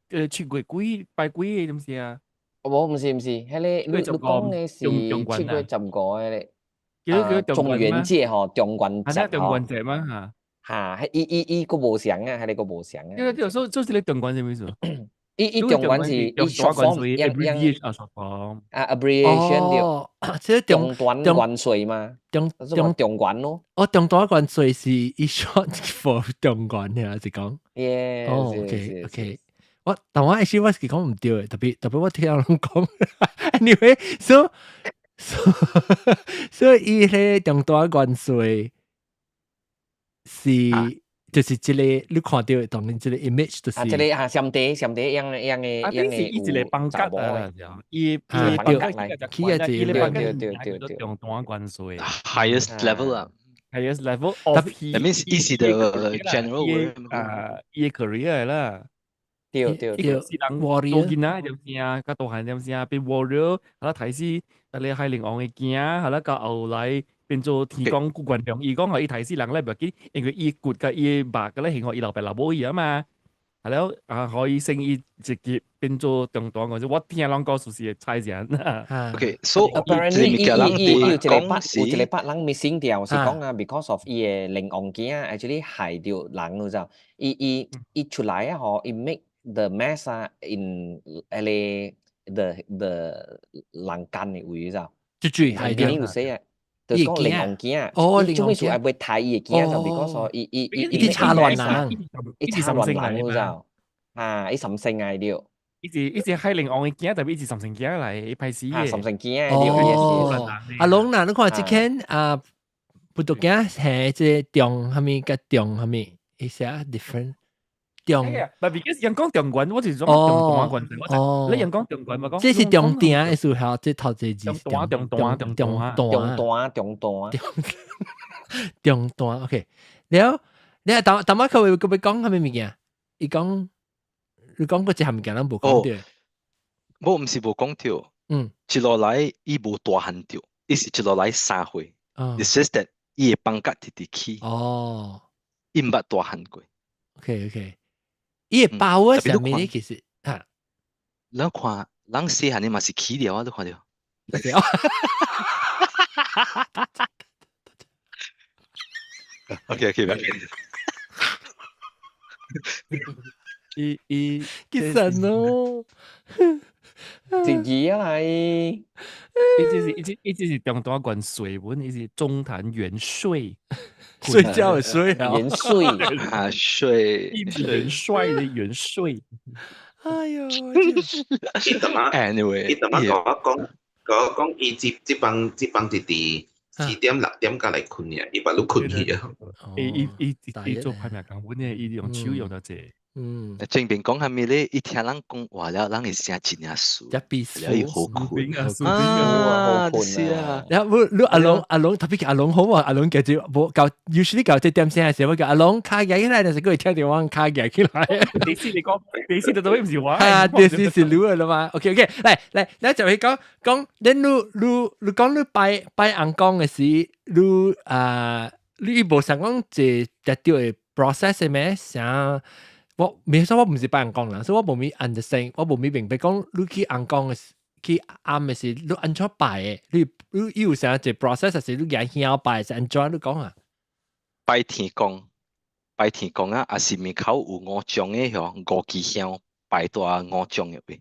個7月幾拜幾個，毋是啊？無，毋是毋是，彼個你講的是7月15彼個，中元節吼，中元節中元節嘛嚇。嚇，伊伊伊閣無相啊，彼個閣無相啊。對對，所以所以這個中元啥物意思？伊伊中元是伊 short form，樣樣啊 abbreviation 對，這中段元帥嘛，中中中元咯。哦，中段元帥是伊 short for 中元嘅，是講。耶。哦，OK OK。我但我其實我是講毋對的，特別特別我聽人講，anyway，so 所以伊彼中段元帥是就是這個你看到當然這個 image 就是啊，這個啊，上帝上帝樣的樣的樣的伊一個放假啊，伊伊對，起啊一個放假對對中段元帥 highest level 啊，highest level of that means 伊是 the general 啊，伊 career 啦。對對對，是人做囡仔點聲，較大漢點聲變 warrior，啊，提死啊你海陵王的囝，啊，到後來變做天公顧關良，伊講予伊刣死人咧，袂緊，因為伊骨佮伊肉佮咧，還予伊老爸老母伊啊嘛，係了啊，可以升伊一級變做中段，我我聽人講事實猜想。 OK，so apparently 伊伊伊有一個 part 有一個 part 人 missing 掉，是講啊，because of 伊的靈王囝 actually 害著人，你知道？伊伊伊出來啊，吼，伊 make the mess 啊，in 彼個 the the 人間的位，你知道？最最係嘅。有寫啊，就是講靈王囝，哦，做咩事愛袂刣伊的囝就 because 伊伊伊伊插亂人，伊插亂人，你知道？啊，伊三星來著。伊是伊是海陵王的囝，特別伊是三星囝來，伊歹死的。三星囝哦，阿龍嗱，你看這間啊，葡萄囝係這中蝦米佮中蝦米，伊寫 different。中，唔係，because 人講中元，我是講中段元，我你人講中元嘛講，這是中鼎的時候，這頭一個字中段中段中段中段中段中段，OK。了，你淡淡仔佢會佢會講蝦米物件？伊講你講過一項物件，咱無講著。我毋是無講著，一路來伊無大漢著，伊是一路來3歲。It's just that 伊的放假直直起。哦，伊毋捌大漢過。 OK OK。伊會包啊，啥物咧？其實嚇，咱看，咱細漢的嘛是起了啊，你看著。對 OK OK，伊伊其實咯，自己啊來，伊這是伊這伊這是中段元帥本，伊是中壇元帥，睡覺的睡啊，元帥啊帥，元帥的元帥。哎呦，伊怎麼？Anyway，伊怎麼講我講講講伊這這幫這幫弟弟4點6點才來睏呀，伊把你睏去啊。伊伊伊伊做歹命工本的，伊用手用得濟。正面講啥物咧？伊聽人講話了，人會聲真正舒，一了伊好睏啊，是啊。然後你阿龍阿龍特別阿龍好啊，阿龍叫做無到，usually 到這點聲的時候，我叫阿龍卡起來，就是閣會聽到我卡起來。第四你講，第四就都毋是我。啊，第四是你的啦嘛。OK OK，來來，咱就去講講，恁你你你講你拜拜尪公的時，你啊，你無想講坐特著的。process 咩？啥？我未說我毋是拜尪公啦，所以我無咪 understand，我無咪明白講你去尪公嘅去尪嘅是你按怎拜嘅？你有啥一個 process 是你舉香拜是按怎你講啊？拜天公，拜天公啊，也是門口有五張嘅嗬，五支香拜到五張嘅位。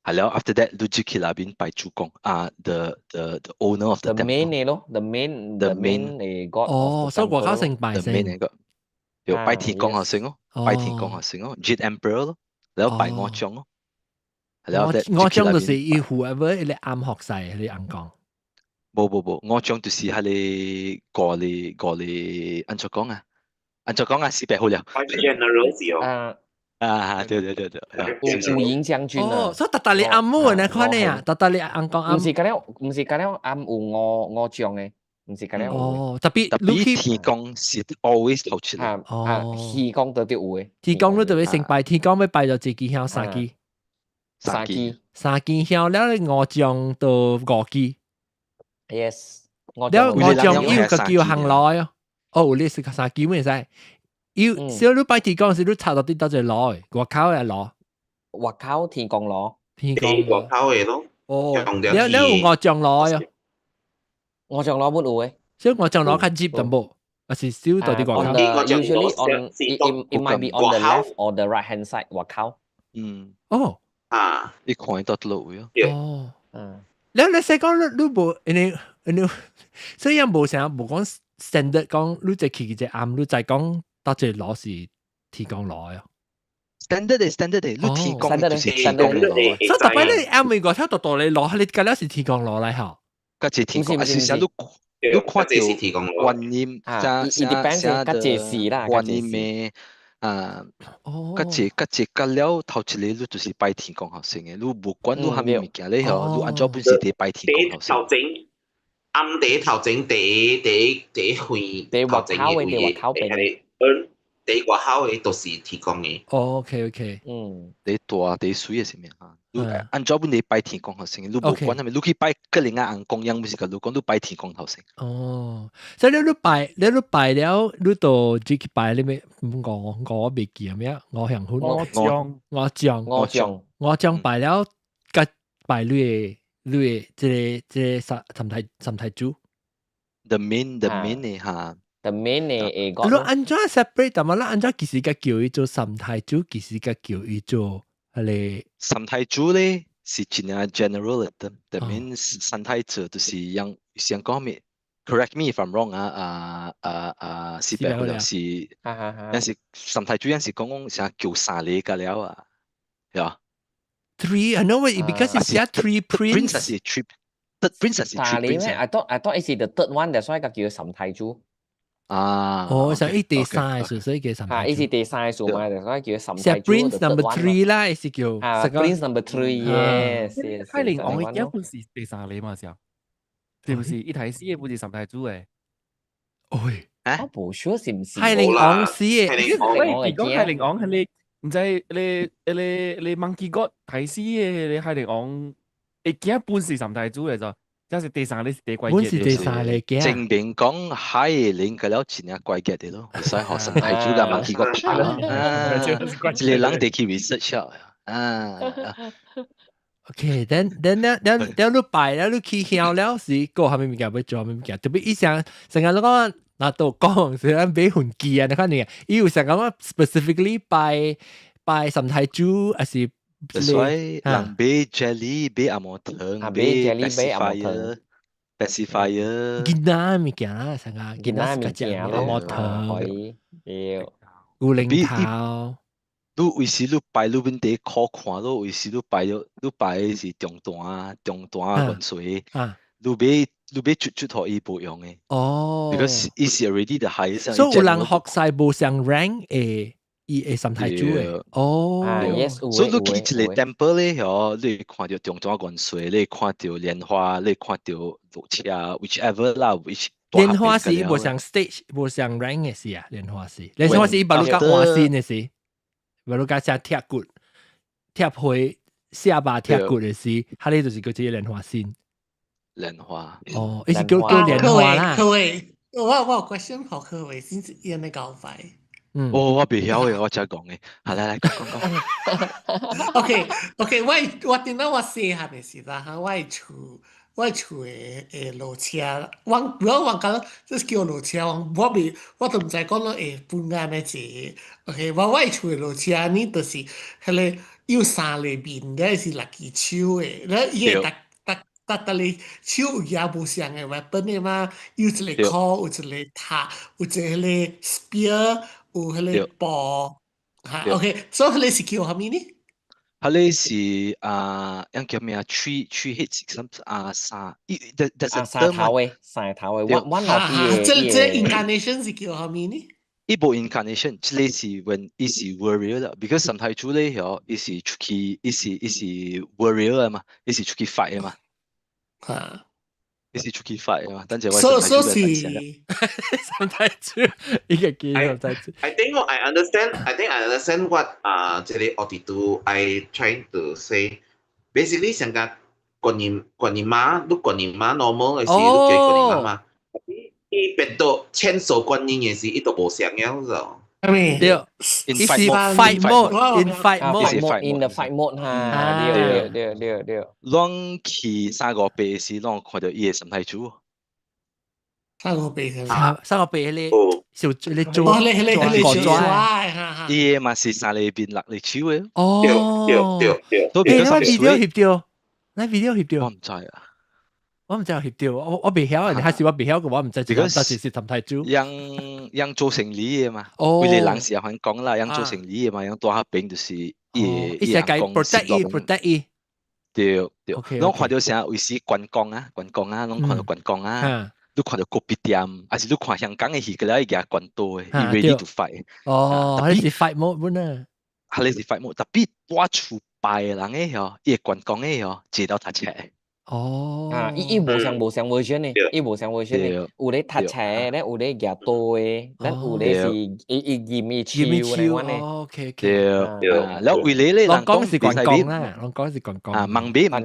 係了，after that 你就去那邊拜主公啊，the owner of the the main 嘅咯，the main the main 嘅 god。哦，所以外口先拜先。the main 個，有拜天公學先咯，拜天公學先咯，Jade Emperor 咯，然後拜五張咯。五張就是伊 whoever 伊個尪服侍，你尪公。無無無，五張就是彼個五個五個，按怎講啊？按怎講啊？四百好了。 General 啊。啊，對對對對，烏蠅將軍啊！哦，所以逐逐個尪母呢款的啊，逐逐個尪公尪。毋是咁樣，毋是咁樣尪有五五將的，毋是咁樣。哦，特別特別天公是 always 頭出來。哦，天公都得有的。天公你特別先拜天公，欲拜就一支香三支，三支，三支香了，五將到五支。 Yes，了五將伊有個叫行來哦，哦，有你是三支咩使？要小你拜天公時，你插到啲多隻爐，外口嘅爐，外口天公爐，天公外口嘅咯。哦，你有五將爐啊？五將爐冇有嘅，所以五將爐較接淡薄，還是少到啲外口。 Usually on it might be on the left or the right hand side 外口。嗯。哦。啊。你看到路位哦。哦。嗯。你使講你無，因為所以無啥無講 standard 講，你就去一個尪，你再講。到這爐是天公爐啊，standard 的 standard 的，你天公就是天公爐。所以特別你尪美國聽到到你爐，你隔了是天公爐來吼。嗰隻天公，啊是啥？你看到觀音，啥啥啥的觀音的啊，嗰隻嗰隻隔了頭一個你就是拜天公後先嘅，你無管你啥物物件咧吼，你按怎本是佇拜天公後先。頭前，尪第頭前第一第一第一回頭前嘅位嘅，第外口嘅都是天公嘅。哦，OK OK，第大第水嘅是咩啊？按怎本你拜天公後先，你無管啥物，你去拜個另外尪公樣，不是個你講你拜天公頭先。哦，所以你拜你你拜了，你就只去拜你咩？我我未記咩？五香粉，五將，五將，五將，五將拜了，佮拜你嘅你嘅這個這個三太三太主。 The main 嘅嚇。 The main 嘅個。你按怎 separate？但係你按怎其實佮叫伊做三太主，其實佮叫伊做彼個三太主咧是真正 general 的，the main 三太子就是樣想講咩？Correct me if I'm wrong 啊啊啊啊！是白好是，但是三太主樣是講講啥叫三個個了啊，係啊。 Three, I know it because it's 寫 three prince。 Prince 是 three, third prince 是 three prince。 I thought 是 the third one，所以佢叫三太主。啊，哦，就伊第三個數，所以叫三太主。啊，伊是第三個數嘛，所以叫三太主。 Prince number three 啦，是叫。啊，Prince number three，yes，yes。海陵王一本是第三個嘛，是啊？是不是？一台戲的不是三太主的？喂，啊，我無 sure 是毋是？海陵王死的，喂，講海陵王係你，毋知你你你 Monkey God 睇死的，你海陵王，會驚本是三太主的就。這是第三個是第怪本是第三個驚。證明講海陵個了真正怪傑的咯，會使學三太主佮 Monkey God 拍咯。啊，這個人得去 research 啊。 OK，then 了了了你拜了你起香了是過啥物物件欲做啥物物件，特別伊想成日你講若都講是咱買魂機啊，你看你，伊有成講 specifically 拜拜三太主，還是？所以人買 jelly 買紅毛糖，買 pacifier pacifier。囡仔物件啦，成個囡仔物件紅毛糖，可以，對。牛奶頭。你為時你拜你本地可看咯，為時你拜咗你拜的是中段中段元帥，你買出出予伊無用的。哦。 Because 伊是 already the highest。所以有人學晒無相 rank 的。伊會三太主的。哦。 Yes，所以你去一個 temple 咧，嗬，你會看到中段元帥，你會看到蓮花，你會看到鹿車，whichever 啦，which 蓮花是無相 stage，無相 rank 的是啊，蓮花是，蓮花是伊把你甲換身的是，把你甲寫鐵骨、鐵皮、下巴鐵骨的是，彼個就是叫這個蓮花身。蓮花。哦，伊是叫叫蓮花啦。各位，我有 question 學佢為先伊呢交費。哦，我袂曉嘅，我才講嘅。好，來來講講講。 OK，我點解我細漢的時陣，哈，我厝的路車，我講這是叫路車，我未我都毋知講落會分按呢一個。OK，我厝的路車呢，就是彼個有三個面，咧是六支手的，咧伊會逐逐逐逐個手有舉無相的 weapon 的嘛，有一個箍，有一個塔，有一個彼個 spear，有彼個布。哈，OK，所以彼個是叫啥物呢？彼個是啊，樣叫咩啊？Three heads 什啊三，伊啊三頭的，三頭的，我老弟這 incarnation 是叫啥物呢？伊無 incarnation，這個是 when 伊是 warrior 啦，because 三太子咧嗬，伊是出去，伊是 warrior 啊嘛，伊是出去 fight 的嘛。啊，伊是出去 fight 的嘛，等陣我所所是三太子，伊個叫三太子。 I think I understand what 啊，這個奧迪都 I trying to say. Basically，上個觀音媽，你觀音媽 normal 的時，你叫觀音媽嘛。伊變到千手觀音的時，伊都無相了就。係咪？對，伊是 fight mode，in fight mode，in the fight mode 哈，對對對對。攏去三五八時，攏看到伊的三太子。三五八三五八彼個小你做做做伊的嘛是三個面六個手的。哦，對對對。欸，那 video 翕著，那 video 翕著。我毋知啊。我毋知有翕著，我袂曉，還是我袂曉嘅，我毋知。這個是是三太子。樣樣做生理的嘛，為個人是會講啦，樣做生理的嘛，樣大邊就是伊伊是解 protect 伊 protect 伊。對對，攏看著啥？為時關公啊，關公啊，攏看著關公啊。你看著咖啡店，還是你看香港的戲，佢咧舉關刀的，伊 ready to fight。哦，彼是 fight mode 本啊。彼是 fight mode，特別蹛厝拜的人的嗬，伊會關公的嗬，坐到讀冊。哦，啊，伊無相 version 的，伊無相 version 的，有咧讀冊，咧有咧舉刀的，咱有咧是伊伊劍伊手那款的。哦，OK。對，然後為咧咧人講是關公啦，人講是關公。啊，問買毋對，你買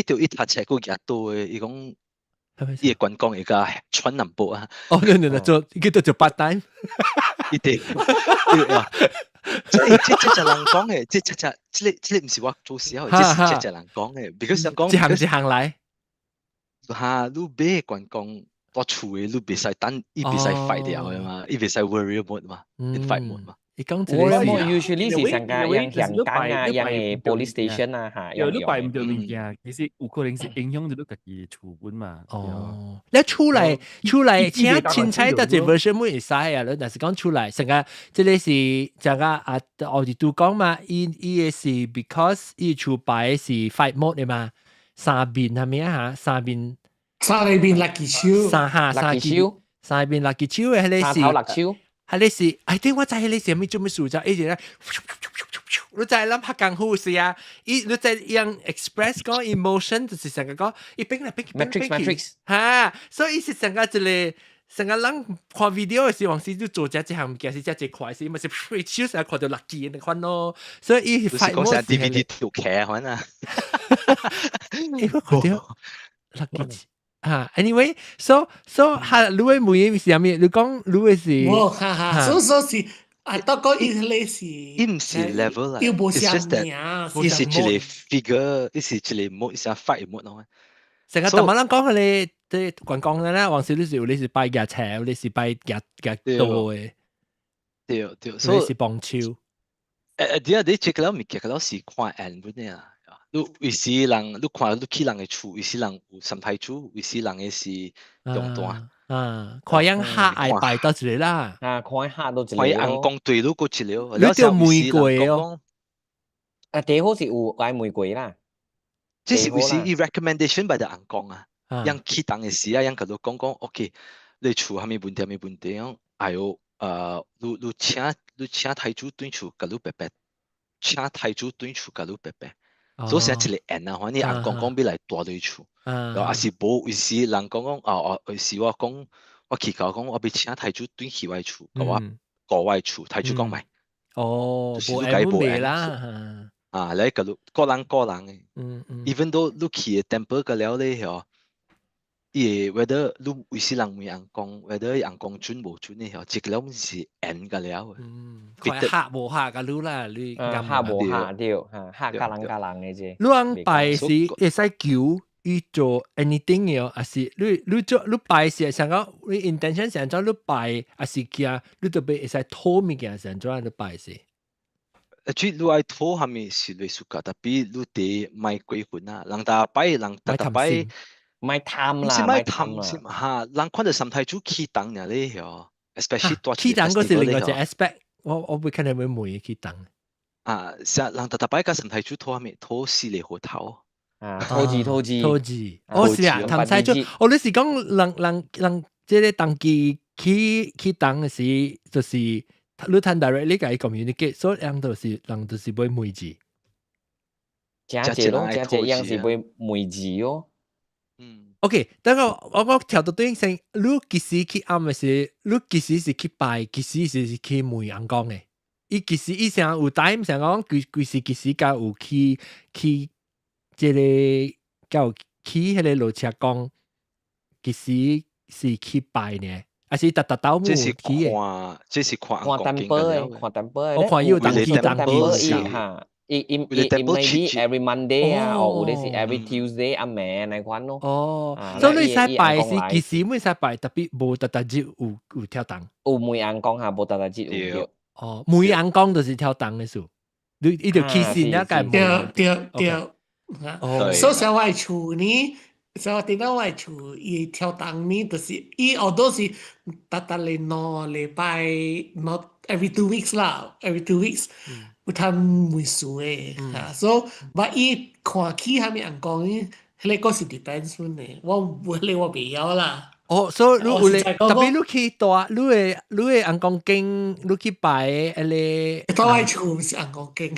著伊讀冊閣舉刀的，伊講。伊個關公會共穿淡薄啊！哦，對對對，做叫做做 part time，一定。這這這隻人講的，這這這這個這個毋是我做時候，這是這隻人講的。because 想講一行一行來，哈，你買關公蹛厝的，你袂使等，伊袂使 fight 掉的嘛，伊袂使 warrior mode 嘛，in fight mode 嘛。伊講這個 usually 是上個樣香港啊，樣的 police station 啊，嚇。有你拜毋著物件，其實有可能是影響著你家己的厝本嘛。哦，你出來出來，請凊彩得這 version 會使啊！你若是講出來，成個這個是這個啊，我哋都講嘛，伊伊的是 because 伊厝拜是 fight mode 的嘛，三面係咪啊？嚇，三面。三面六支手。三下三支三面六支手的，彼個是。三頭六手。彼個是，I think 我知彼個是啥物做物事就一直咧，你知諗拍功夫是啊，伊你知用 express 講 emotion 就是成個講，伊變來變去變變去，哈，所以伊是成個一個成個人看 video 的時候，時就做這這項物件是這這快，是嘛是手成看到六支那款咯，所以伊是講成 DVD 條劇款啊，欸，我看到六支。啊，anyway，so so 哈，你會問是啥物？你講你會是？無，哈哈，所所是啊，都講伊個是，伊毋是 level 啦，又無相名，伊是一個 figure，伊是一個 mode，是 fight mode 咯。成個台灣人講佢哋即係關公啦，往時你是有你是拜舉車，有你是拜舉舉刀的。對對，所以是幫手。啲啊，你這個物件，個是看緣分的啊。你有時人，你看你去人的厝，有時人有三太子，有時人的是中斷。啊，看樣客愛拜到一個啦。啊，看客都一個。看尪公對你閣一個。你著問過哦。啊，第好是有愛問過啦。這是有時伊 recommendation by the 尪公啊，樣去當的時啊，樣共你講講，OK，你厝啥物問題，啥物問題，樣，哎喲，你請太子轉厝，共你白白，請太子轉厝，共你白白。所以是一個緣啊，反正尪公講欲來蹛你厝，抑是無有時人講講哦哦，有時我講我祈求講我欲請太子轉去我厝，共我顧我厝，太子講莫。哦，就是你共伊無緣啦。啊，來共你個人個人的。嗯嗯。 even though 你去的 temple 個了咧，嗬，伊會 whether 你有時人問翁公，whether 翁公準無準的，這個了是緣個了。嗯，看合無合個你啦，你合無合對，嚇合佮人佮人的啫。你翁拜是會使求伊做 anything 嘅，還是你你做你拜是想講你 intention 想怎你拜，還是驚你特別會使討物件想怎你拜是？其實你愛討啥物是你 suka，tapi 你得莫過分啊！人逐擺人逐逐擺。莫貪啦，毋是莫貪心哈，人看著三太子起乩爾咧嗬，especially 大起乩嗰是另外一個 aspect，我會看到會問起乩。啊，成人逐逐擺佮三太子討啥物？討四個核桃。啊，討字討字討字，哦是啊，譚太子，哦你是講人人人，這個當機起起乩的時，就是你趁 directly 共伊 communicate，所以人就是人就是會問字。誠濟攏誠濟樣是會問字哦。嗯，OK，等我我我跳到對先，你幾時去暗的時，你幾時是去拜，幾時是去問翁公的？伊幾時伊成有 time 想講幾幾時幾時才有去去這個才有去彼個路車公，幾時是去拜呢？還是逐逐兜這是看，這是看看淡薄的，看淡薄的。我看伊有當機當機哈。伊伊伊伊 maybe every Monday 啊，或有的是 every Tuesday 暗暝那款咯。哦，所以你使拜是幾時會使拜，特別無逐逐日有有跳乩。有問翁公哈，無逐逐日有對。哦，問翁公就是跳乩的事，你伊就起先一個。對對對。哦。所以像我厝呢，像我頂到我厝，伊跳乩呢，就是伊好多是逐逐禮兩禮拜，not every 2 weeks 啦，every 2 weeks。有趁問事的，哈，所以 but 伊看起啥物翁公，彼個是 depends 的，我無彼個我袂曉啦。哦，所以你有咧，特別你去大，你的你的翁公經，你去拜彼個。到我厝毋是翁公經。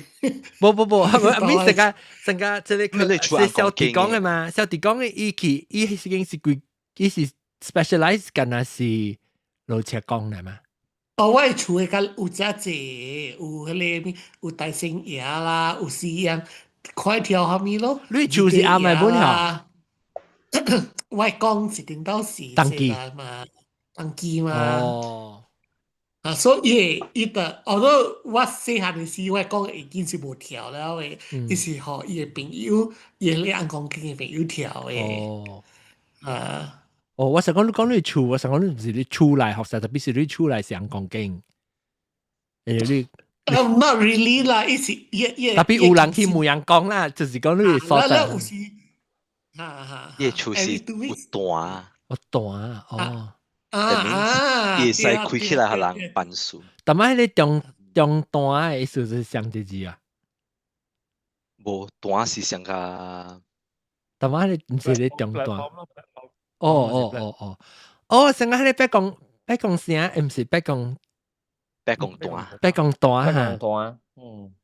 無無無，咪成個成個這個是小弟講的嘛？小弟講的，伊去伊已經是規，伊是 specialize 敢若是路車公來嘛？哦，我的厝的較有遮濟，有彼個有大仙爺啦，有四樣看跳啥物咯。你厝是阿咪本吼？我講是頂到是當機嘛，當機嘛。哦。啊，所以伊的，although 我細漢的時，我講已經是無跳了的，伊是予伊的朋友，伊個翁公經的朋友跳的。哦。啊。哦，我想講你講你厝，我想講你毋是你厝內學習，特別是你厝內是翁公經。誒你。 Not really 啦，伊是伊伊。特別有人去問翁公啦，就是講你所在。有時，哈哈。伊厝是有彈。有彈哦。啊啊！伊會使開起來予人辦事。但係你中中彈的意思是啥字啊？無彈是上個。但係你毋是你中彈。哦哦哦哦，哦，上個彼個伯公伯公城，毋是伯公伯公彈，伯公彈哈。彈，嗯。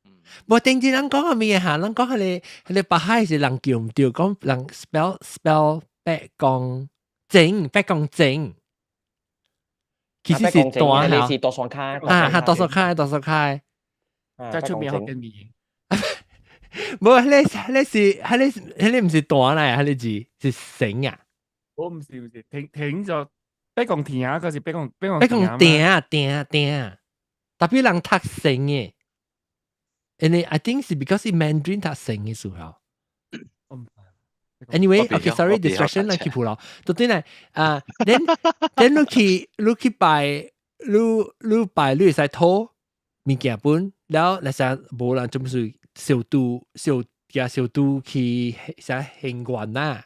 無頂次人講啥物哈，人講彼個彼個北海是人叫毋對，講人 spell spell 伯公井，伯公井。其實是彈哈，是多雙卡，啊哈，多雙卡，多雙卡。在出面福建面。無，彼個彼個是彼個彼個毋是彈來，彼個字是繩啊。我毋是毋是，停停就伯公田啊，嗰是伯公伯公伯公埕埕埕，特別人讀繩嘅，因為 I think 是 because 是 Mandarin 讀繩嘅時候。Anyway，okay，sorry distraction 來去鋪咯。到底呢？啊，then then 你去你去拜，你你拜你會使討物件本，了後那時無人總是小度小加小度去啥行願呐。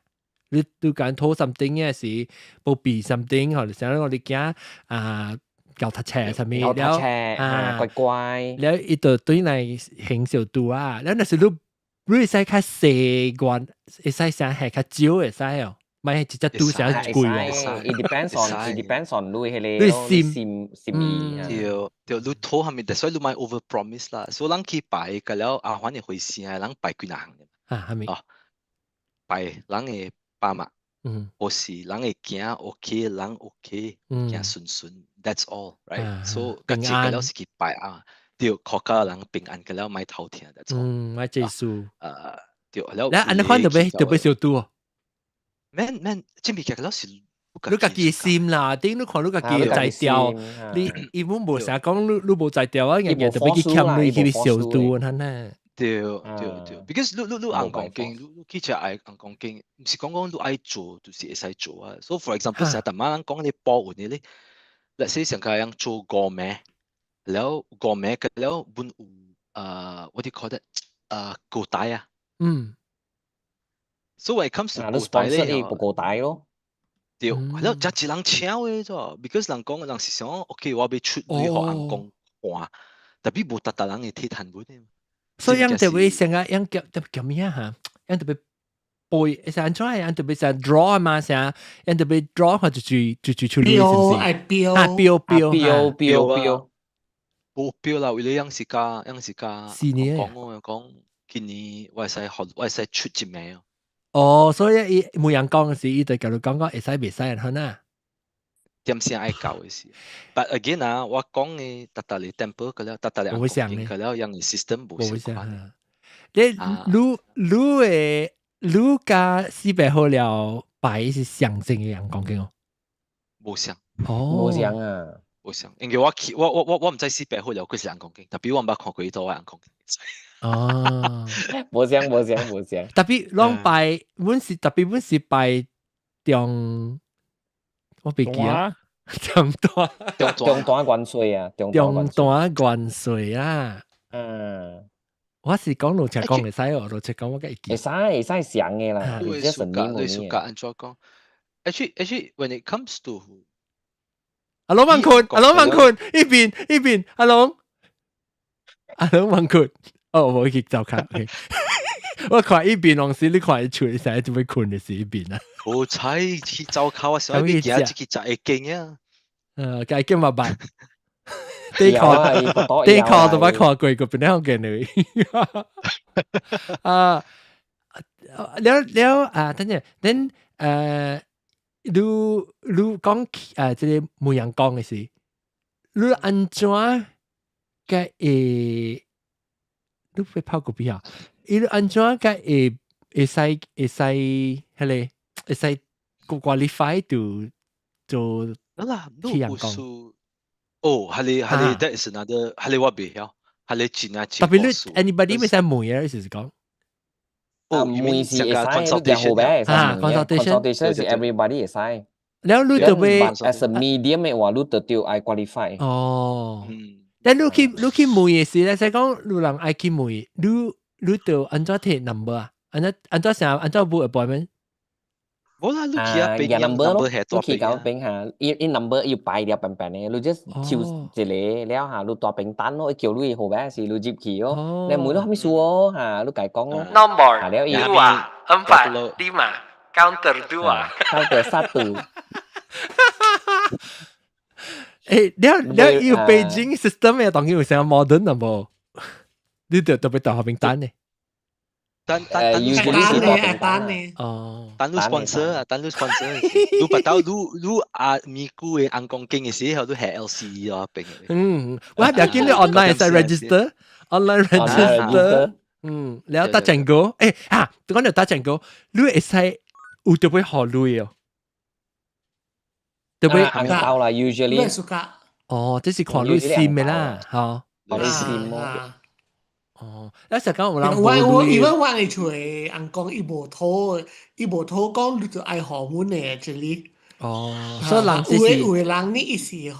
你都講討 something 嘅是保庇 something，或者想我哋驚啊𠢕讀冊啥物，了啊乖乖，了伊就對來行小度啊，了若是你你會使較細願，會使啥係較少會使哦，唔係直接拄啥貴喎。It depends on it depends on 你彼個你心心心意。對對，你討啥物，所以你莫 over promise 啦。所以人去拜個了，阿反正回聲，人拜幾若項。啊，啥物？哦，拜人的爸媽，或是人的囝 OK，人 OK，行順順，That's all，right？所以平安個了是去拜啊，對，確保人平安個了，莫頭疼，That's all。嗯，莫濟事。對，了。了按呢款就欲就欲小拄哦。免免，這物件個是你家己心啦，頂你看你家己才調，你伊本無啥講，你無才調啊，日日就欲去欠鐳去小度，安呢。對對對，because 你尪公經，你去食愛尪公經，毋是講講你愛做，就是會使做啊。So for example，成日逐擺人講你保運的咧，let's say 上個人做五暝，了五暝個了本有what do you call that？高台啊。So when it comes to 高台咧，無高台咯。對，了真濟人請的啫，because 人講人是想，OK，我欲出鐳予尪公看，tapi 無逐逐人會提趁本的。所以樣就會成個樣叫叫叫咩啊？樣特別背，是按怎樣特別是 draw 嘛，啥樣特別 draw 或者就就就出嚟，是唔是？標啊標標標標標，無標啦，為了樣是加樣是加四年講我講今年我會使學，我會使出一名。哦，所以伊每人講嘅時，伊就共你講講會使袂使人啊。點先愛教嘅事，but again 啊，我講嘅逐逐個 temple 個了，逐逐個無相個了，樣嘅 system 無相款。你你你嘅你佮四百號了拜是相正嘅尪公經哦？無相。哦，無相啊，無相。因為我去我我我我毋知四百號了佢是尪公經，tapi 我毋捌看過伊做尪公經。哦，無相無相無相。 tapi 攏拜，阮是 tapi 阮是拜中。我袂記啊，中大中大元帥啊，中大元帥啊。我是講路赤講會使哦，路赤講我會記。會使會使上嘅啦，你暑假你暑假按怎講？Actually when it comes to 阿龍問困，阿龍問困，一邊一邊，阿龍，阿龍問困，哦，我去走卡。我看一邊攏是你看伊出來就欲睏的是一邊啊。好彩去走卡，我想欲行一去食會經啊。該叫嘛辦？底褲底褲都捌看過，個邊兩件嚟。啊，了了啊，等陣，等你你講這個牧羊講的是，你按怎嘅會，你會跑過邊啊？伊按怎嘅會會使會使，彼個會使 qualify to 做啦，你有數哦，係係 that is another，係我袂曉，係真正 tapi 你 anybody 會使問啊？意思是講，哦，問是會使，你就好咩？啊，consultation consultation 是 everybody 會使。了你就欲 as a medium 的話，你就著愛 qualify。哦，但你去你去問的時咧，使講有人愛去問，你你就按怎提 number 啊？按怎按怎啥？按怎 book appointment？無啦，你去啊，邊 number 咯，你去到邊下，伊伊 number 要擺了邊邊的，你 just 抽一個了下，你大邊單咯，伊叫你號碼時，你入去哦，你問你啥物事哦，嚇，你共伊講咯。 Number dua empat lima counter dua counter satu。誒，了了有北京 system 嘅當然有啥 modern 啊無？你就特別大學邊單呢？單單單 usually 是大邊單呢？哦，單你 sponsor 啊，單你 sponsor，你不到你你阿咪姑的尪公經的時候，你係 LCE 咯邊。嗯，我還不要緊，你 online 使 register，online register，嗯，了搭成個，誒啊，講到搭成個，你會使有特別予鐳哦，特別紅包啦，usually。哦，這是看你心的啦，吼。看你心咯。哦，你實講有人我我因為我的厝的尪公伊無討，伊無討講你就愛予阮的這裡。哦，所以人有的有的人呢，伊是予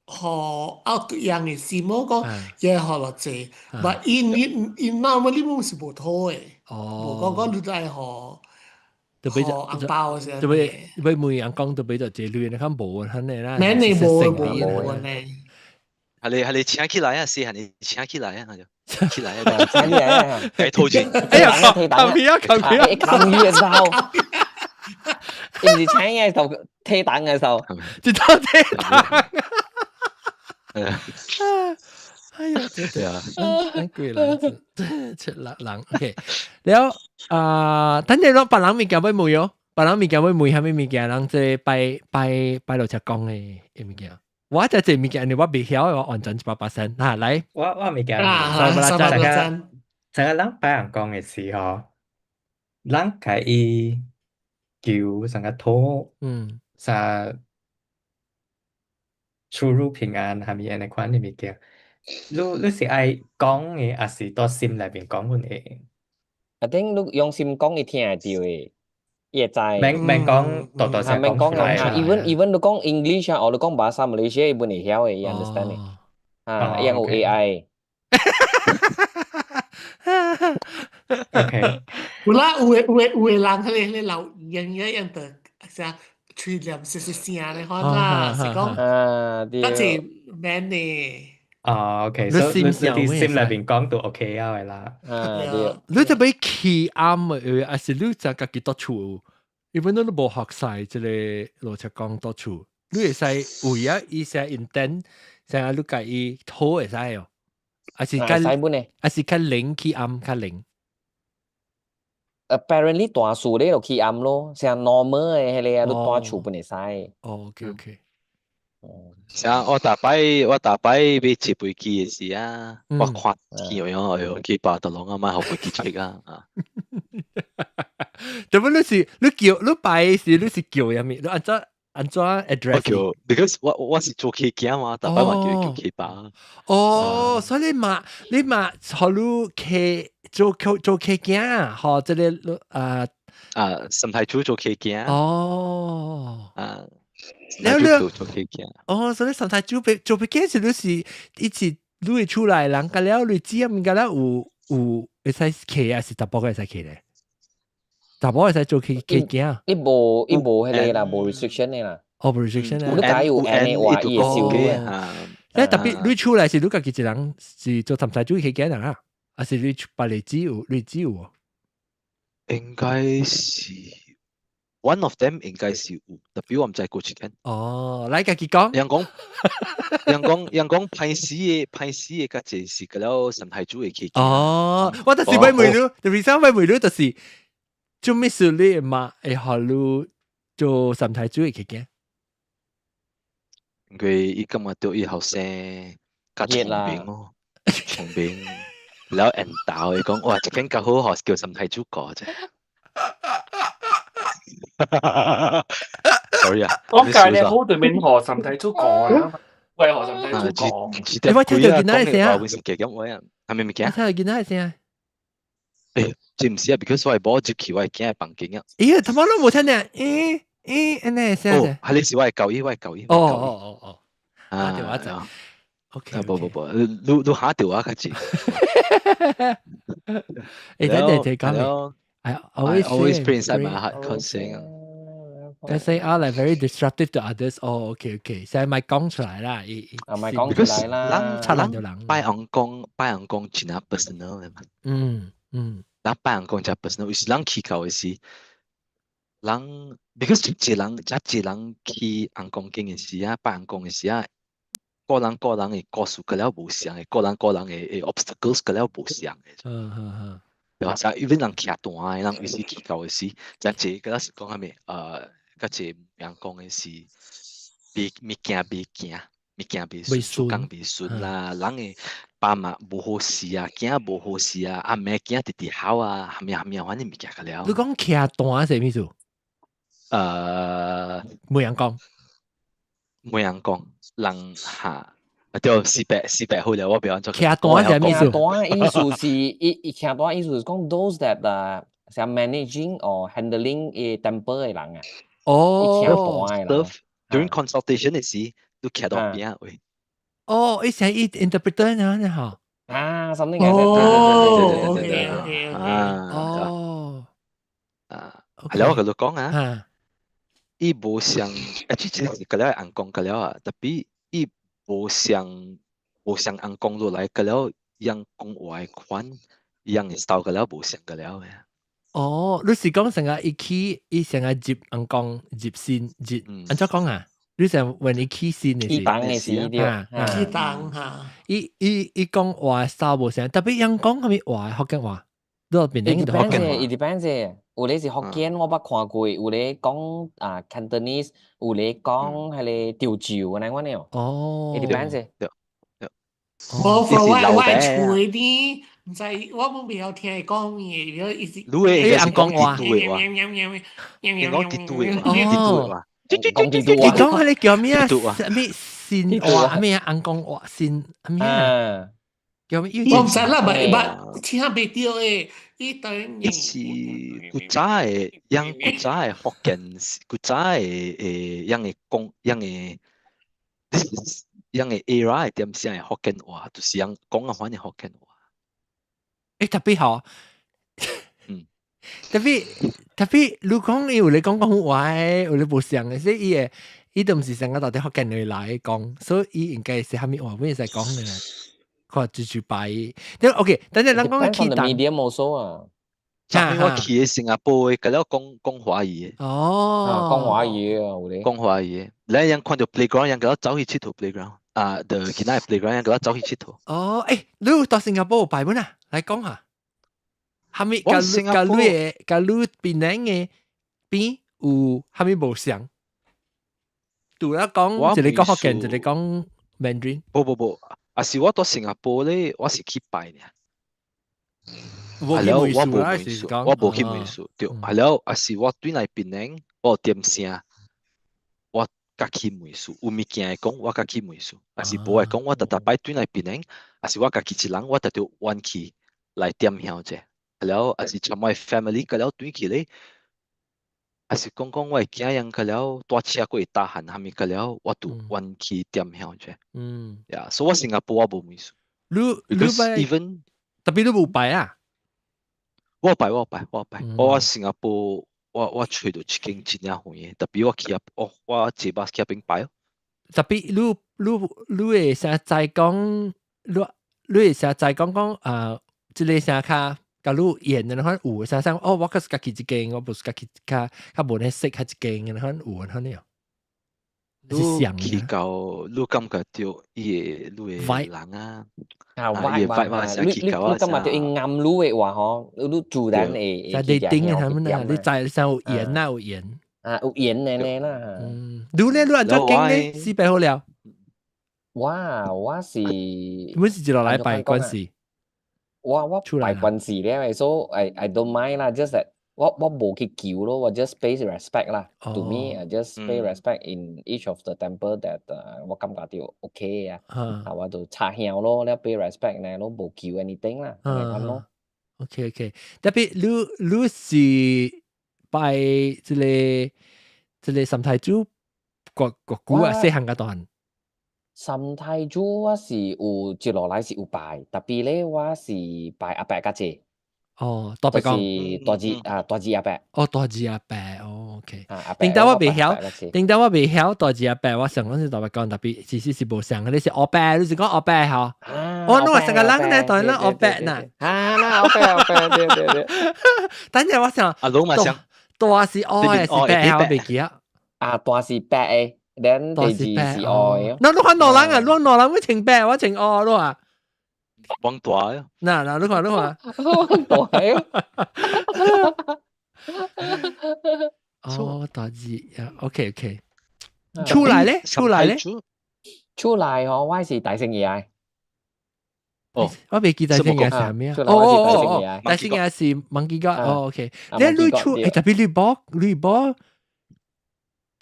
拗樣的心，無講也予偌濟，但伊伊伊 normally 阮是無討的，無講講你就愛予特別紅包特別特別每人講特別就這類，你看無肯定啦，免你無無無呢。係你係你請起來啊，是係你請起來啊，就。起來啊！請起來啊！該偷錢。哎呀，扛皮啊，扛皮啊！扛魚嘅時候，伊毋是請嘅時候，提檔嘅時候，一套提檔。哎呀，對啊，很貴啦，七六人，OK。了啊，等陣攞別人物件欲問哦，別人物件欲問啥物物件，人這拜拜拜路赤公的物件。我就這物件，我袂曉，我完全100%。嗱，來，我我物件，三百大家咱拜尪公的時候，咱共伊求上個討，啥出入平安，係咪按呢款的物件？你是愛講的，抑是佇心內面講阮會？ I think 你用心講，伊聽會著的，伊會知。免講，大大聲講出來。 Even 你講 English 啊，或你講 Bahasa Malaysia，伊本會曉的，伊 understand 的。啊，伊有 AI。 OK。有啦，有的人彼個老樣樣樣的，啥喙念細細聲咧，款啦，是講啊，對。較濟免的。哦，OK，所以你佇心內面講就 OK 啊的啦。啊，對。你就欲起暗的，抑是你就家己佇厝？因為你都無學曬這个邏輯講佇厝，你會使為啊伊寫 intent，成日你共伊討會使哦，抑是較抑是較靈起暗較靈。 Apparently 大數咧就起暗咯，像 normal 的彼个啊，你蹛厝本會使。哦，OK OK。像我逐擺欲坐飛機的時啊，我看天樣，哎喲，去巴特攏啊，莫予飛機切啊。特別你是你叫你拜時你是叫啥物？你按怎按怎 address？我叫，because 我是做客囝嘛，逐擺嘛叫叫客爸。哦，所以你嘛，予你客做客做客囝，予這个啊啊，三太子做客囝。哦。啊。了了，做客囝。哦，所以三太子做客囝時，你是一直你會出來人，甲了你知啊，物甲了有會使客抑是查埔會使客咧？查埔會使做客囝？伊無彼个啦，無 restriction 的啦。哦，無 restriction 你假有緣的話，伊會收你。誒，特別你出來是你家己一人是做三太子客囝人啊？抑是你別個只有你只有？應該是 one of them 應該是有，特別我毋知過一間。哦，來家己講。人講歹死的，較濟是個了三太子的客囝。哦，我就是欲問你，特別想欲問你，就是做咩事你嘛會予你做三太子的客囝？因為伊感覺著伊後生較聰明哦，聰明，了緣投伊講哇，這間較好，予叫三太子過啫。Sorry 啊，我教你好對面予三太子過啊，為何三太子過？你我聽著囡仔聲，會是加減位啊，係咪物件？我聽著囡仔聲。誒，這毋是啊，because 我的某入去我的囝的房間啊。咦，他媽都無聽見，咦咦，按呢聲。哦，彼是我的舊醫，我的舊醫。哦哦哦哦，啊，對我知。OK，無無無，你嚇著我較濟。誒，等陣再講。I always always pray inside my heart, consent. They say are like very disruptive to others. 哦，OK OK，所以莫講出來啦，啊，莫講出來啦。插人就人。拜尪公拜尪公真正 personal 的嘛。人拜尪公真 personal，有時人去到的時，人 because 一個人，這一個人去尪公間的時啊，拜尪公的時啊，個人個人的故事個了無相的，個人個人的 obstacles 個了無相的。對吧？像 even 人徛單的，人有時去到的時，這一個是講啥物？較濟人講的是，袂物件袂行，物件袂順，做工袂順啦，人的爸媽無好勢啊，囝無好勢啊，阿妹囝直直哭啊，蝦米蝦米，反正物件個了。你講徛單是啥物意思？無人講，無人講，人哈。對，四百四百好了，我不要做。徛單是啥物意思？徛單意思是，伊徛單意思是講 those that 啊，像 managing or handling a temple 的人啊。哦。徛單的人。 During consultation 的時，都徛到邊位。哦，伊像伊 interpreter 呢，你好。啊，something like that。哦，OK OK OK。哦。啊，係啦，我同你講啊，伊無像，啊，之前是個了尪公個了啊，特別伊無像尪公落來個了，樣講話的款，樣 style 個了無像個了嘅。哦，你是講成個伊起，伊成個入尪公入神入，按怎講啊？你想問伊起神的時？起乩的時對，起乩哈。伊講話 style 無像，特別樣講啥物話福建話，你邊頂就福建話。 It depends，有咧是福建，我捌看過；有咧講啊 Cantonese，有咧講彼个潮州按呢款的哦。哦。 It depends。對對。無，for 我厝的呢，毋知我冇袂曉聽伊講咩，如果伊是你會應該是講紅話佇都的話，應講佇都的話，佇都的話。講佇都你講彼个叫咩啊？佇都啊啥物新話咩啊？紅光話新咩啊？叫咩？我毋知啦，捌捌聽袂著的，伊對伊是古早的，樣古早的福建，古早的樣的講，樣的，樣的 era 的點聲的福建話，就是樣講啊款的福建話。欸，特別好。特別特別，你講伊有咧講廣府話的，有咧無像的，所以伊會伊都毋是上個到底福建話來講，所以伊應該是啥物話，會使講的。看住住拜，對 OK，等陣咱講去當。 medium also 啊。昨暝我去新加坡的，佮了講講華語的。哦。講華語啊，有咧。講華語的，你樣看著 playground，樣佮了走去𨑨迌 playground，啊，就其他 playground 樣佮了走去𨑨迌。哦，欸，你有到新加坡有拜本啊？來講下。啥物佮佮你的佮你檳城的邊有啥物無相？除了講一个講福建，一个講 Mandarin。無無無，啊是我到新加坡咧，我是去拜爾。無去問事啦，是講我無去問事，對。啊了，啊是我轉來檳城，我有點聲，我較去問事。有物件會講，我較去問事。啊是無會講，我逐逐擺轉來檳城，啊是我家己一人，我特著遠去來點香者。了，啊是參我 family 佮了轉去咧，啊是講講我的囝樣佮了蹛車過會大漢啥物佮了，我就遠去點香者。呀，所以我新加坡我無問事。你你拜 even 特別你無拜啊？我拜我拜我拜，我新加坡我揣著一間真正遠的，特別我去啊，我我坐巴士去遐邊拜。特別你你你會使知講，你你會使知講講啊，這个啥較佮你緣的款有啥啥哦，我閣是家己一間，我無是家己較較無咧識較一間的款有款呢。你去到你感覺著伊的你的人啊，啊，vibe 嘛，你你你感覺著伊暗你的話吼，你你自然會在你頂他們啊，你知像有緣啊有緣啊有緣的呢啦。嗯，你咧你按怎經咧？四百好了。我我是，每是一落來拜關係。我我拜關係咧，所以 I don't mind 啦，just that 我我無去求咯，我 just pay respect 啦。To me, I just pay respect in each of the temple that 我感覺著 OK 啊，啊我就插香咯，了 pay respect 呢，咯無求 anything 啦，按呢款咯。 OK OK，特別你你是拜這个這个三太子國國古啊，細漢個段。三太子我是有一路來是有拜，特別咧我是拜阿伯較濟。哦，大伯公，是大姊啊，大姊阿伯。哦，大姊阿伯，哦，OK。頂頭我袂曉，頂頭我袂曉大姊阿伯，我想講是大伯公，特別其實是無相，你是阿伯，你是講阿伯吼？哦，你話成個人呢，當然阿伯呐。啊，那阿伯阿伯，對對對。等陣我想，阿龍嘛想，大是烏的，是白我袂記啊。啊，大是白的，咱第二是烏的。那你看老人啊，你老人會穿白，我穿烏，你話？往大呀！嗱嗱，你看你看，往大喲。哦，大字啊，OK OK。出來咧，出來咧，出來吼，我是大聖爺。哦，我袂記大聖爺是啥物啊？哦哦哦，大聖爺是忘記個，哦 OK。你你出，欸特別你某你某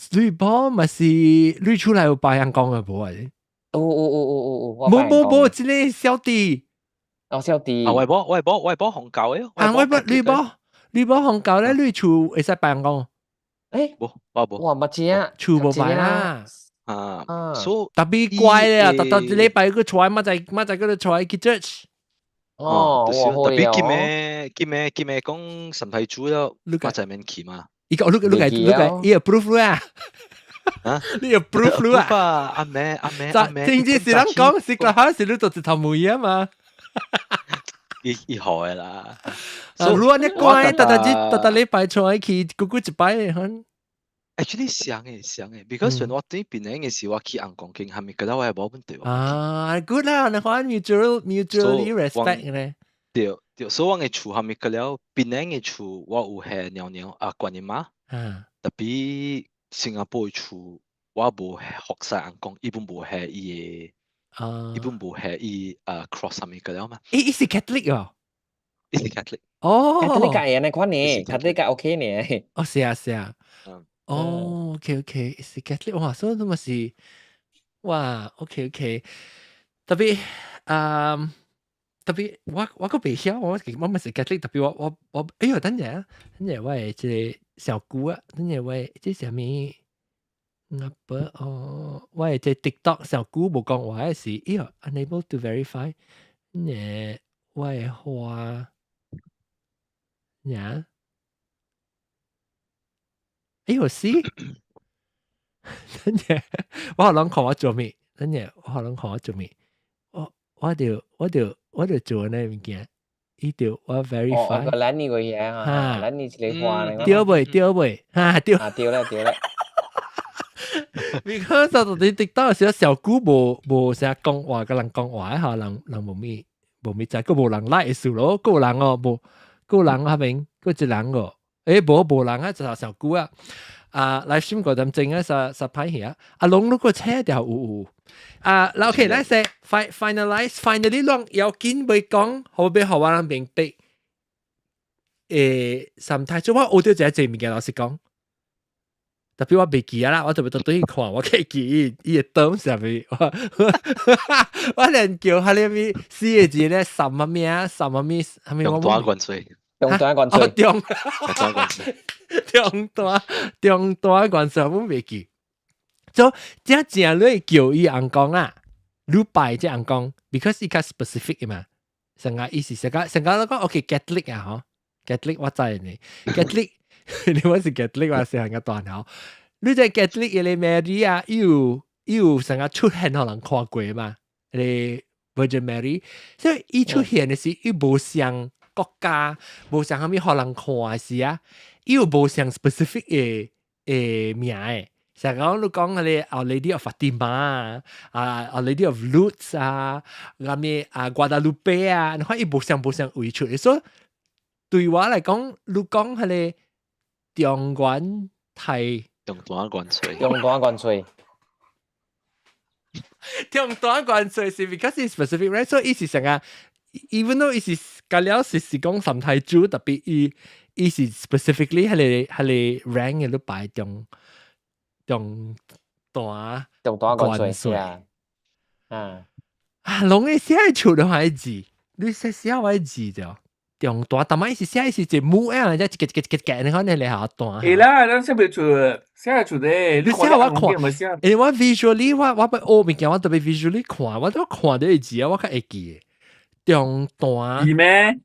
你某嘛是你出來有拜陽光的無啊？有有有有有有，無無無，這个小弟。哦，小弟。啊，我某我某我某紅教的。啊，我某你某你某紅教咧，你厝會使拜陽光？欸，無，我無。哇，嘛真啊，厝無拜啦。啊，所以特別乖咧，特特一禮拜閣出來，明仔明仔閣出來去 church。哦，特別今暝今暝今暝講神太主了，你在免去嘛？伊個你個你個你個伊 approve 啊？啊，你 approve 啊？阿妹阿妹阿妹，真正是人講是個好是你做一頭毛啊嘛？伊伊好的啦。如果你乖，逐逐日逐逐禮拜出來去，久久一擺可。 Actually 像的像的，because 我對檳城的時我去紅光間，係咪覺得我係無問題？啊，good 啦，你看 mutual mutually respect 咧。對對，所以我的厝係咪覺了檳城的厝，我有下娘娘啊觀音媽，特別新加坡的厝，我無學晒紅光，伊本無下伊的，伊本無下伊啊 cross 啥物個了嘛。伊伊是 Catholic 哦。伊是 Catholic。哦，Catholic 較會按呢款呢伊是，Catholic 較 OK 呢。哦，是啊是啊。哦，OK OK，是 Catholic，哇，所以都嘛是，哇，OK OK，特別啊，特別我閣袂曉，我嘛是 Catholic，特別我，哎喲，等陣，等陣我的這個小姑啊，等陣我的這啥物？阿伯哦，我的這 TikTok 小姑無講話的是，哎喲，unable to verify，呢，我的話，呀？哎喲，是，等陣我予人看我做咩？等陣我予人看我做咩？我就做那物件，伊就我 verify。哦，個咱呢個嘢啊，咱呢一個話呢。對未？對未？哈對。啊對咧對咧。 Because 到底 TikTok 時小姑無啥講話，佮人講話嚇，人無咪知，閣無人 like 數咯，閣有人哦，無，閣有人嗰邊，閣一人哦，欸無人啊，就小姑啊，啊來先個點鐘啊，實實歹去啊，阿龍如果車掉有，啊，OK，咱說 finalize finally 攏要緊袂講，好欲予我人明白，三太祖我學著一個物件，老實講。特別我袂記啊啦，我特別對去看，我會記伊個燈啥物，我連叫彼个物四個字咧，什麼名，什麼物，啥物中大元帥，中大元帥，中大元帥，中大元帥，我袂記。所以這正你叫伊尪公啊，你拜這尪公，because 伊較 specific 嘛，成個意思成個你講 OK Catholic 啊，嗬，Catholic 我知呢，Catholic。你我是 Catholic 話是個大頭，你這 Catholic 嘅 Mary 啊，伊有成個出現予人看過嘛？你 Virgin Mary，所以伊出現的時，伊無像國家，無像啥物予人看的時啊，伊有無像 specific 的名的。像講你講彼個 Our Lady of Fatima 啊，啊 Our Lady of Lourdes 啊，啥物啊 Guadalupe 啊，你看伊無像位出的，所以對我來講，你講彼個中元太中大元帥，中大元帥，中大元帥是 because it's specific right，所以伊是成個，even though 伊是甲了是講三太祖，特別伊是 specifically 彼個 rank 的你拜中大中大元帥啊，啊，啊，攏會寫出來的字，你寫我的字就。中大，但係是寫是一木啊，一個一個一個個，你看你嚟下大。會啦，咱寫袂出，寫會出的。你寫我看，因為我 visually 我欲學物件，我特別 visually 看，我都看著字啊，我較會記。中大。是咩？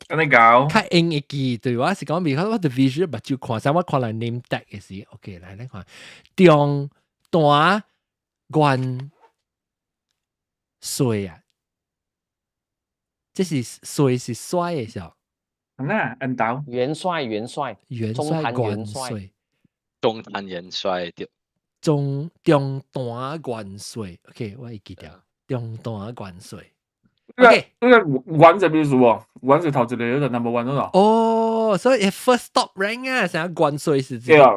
按呢搞。較容會記，對我是講，比如我的 visual 目睭看，啥我看人 name tag 的時，OK，來咱看中大元帥啊。這是帥是帥的時候，那恩導元帥元帥元帥元帥，中壇元帥對，中大元帥，OK，我會記得中大元帥。 OK，那個元是咩意思喎？元是頭一個，嗰個 number one 嗰個。哦，所以 first top rank 啊，成個元帥是對啊，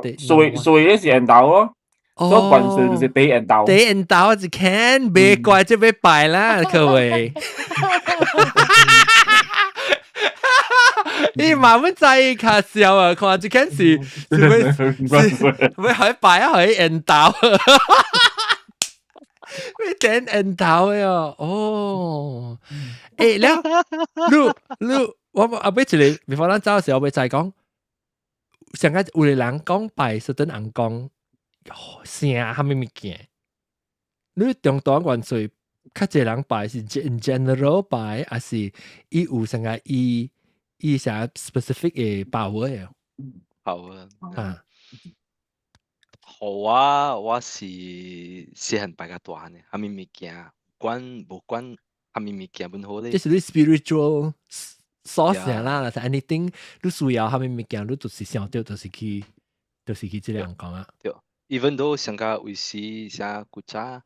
所以是恩導咯。所以元帥就是第一恩導。第一恩導就看，別怪就欲拜啦，各位。你慢慢在較笑啊，看這件事是會是會還拜啊，還緣投，會點緣投的哦。哦，欸，了，你我後尾一個，比方咱走的時候，我欲再講，上個有個人講拜 certain 尪公聖啥物物件，你中大元帥較濟人拜是 in general 拜，還是伊有啥個伊啥 specific 的 power 的？好啊，啊，好啊，我是細漢拜較大漢的，啥物物件，管無管啥物物件本好咧。這是你 spiritual source 啦，是 anything 你需要啥物物件，你就是想著，就是去這樣講啊。對，even though 上個為時啥古早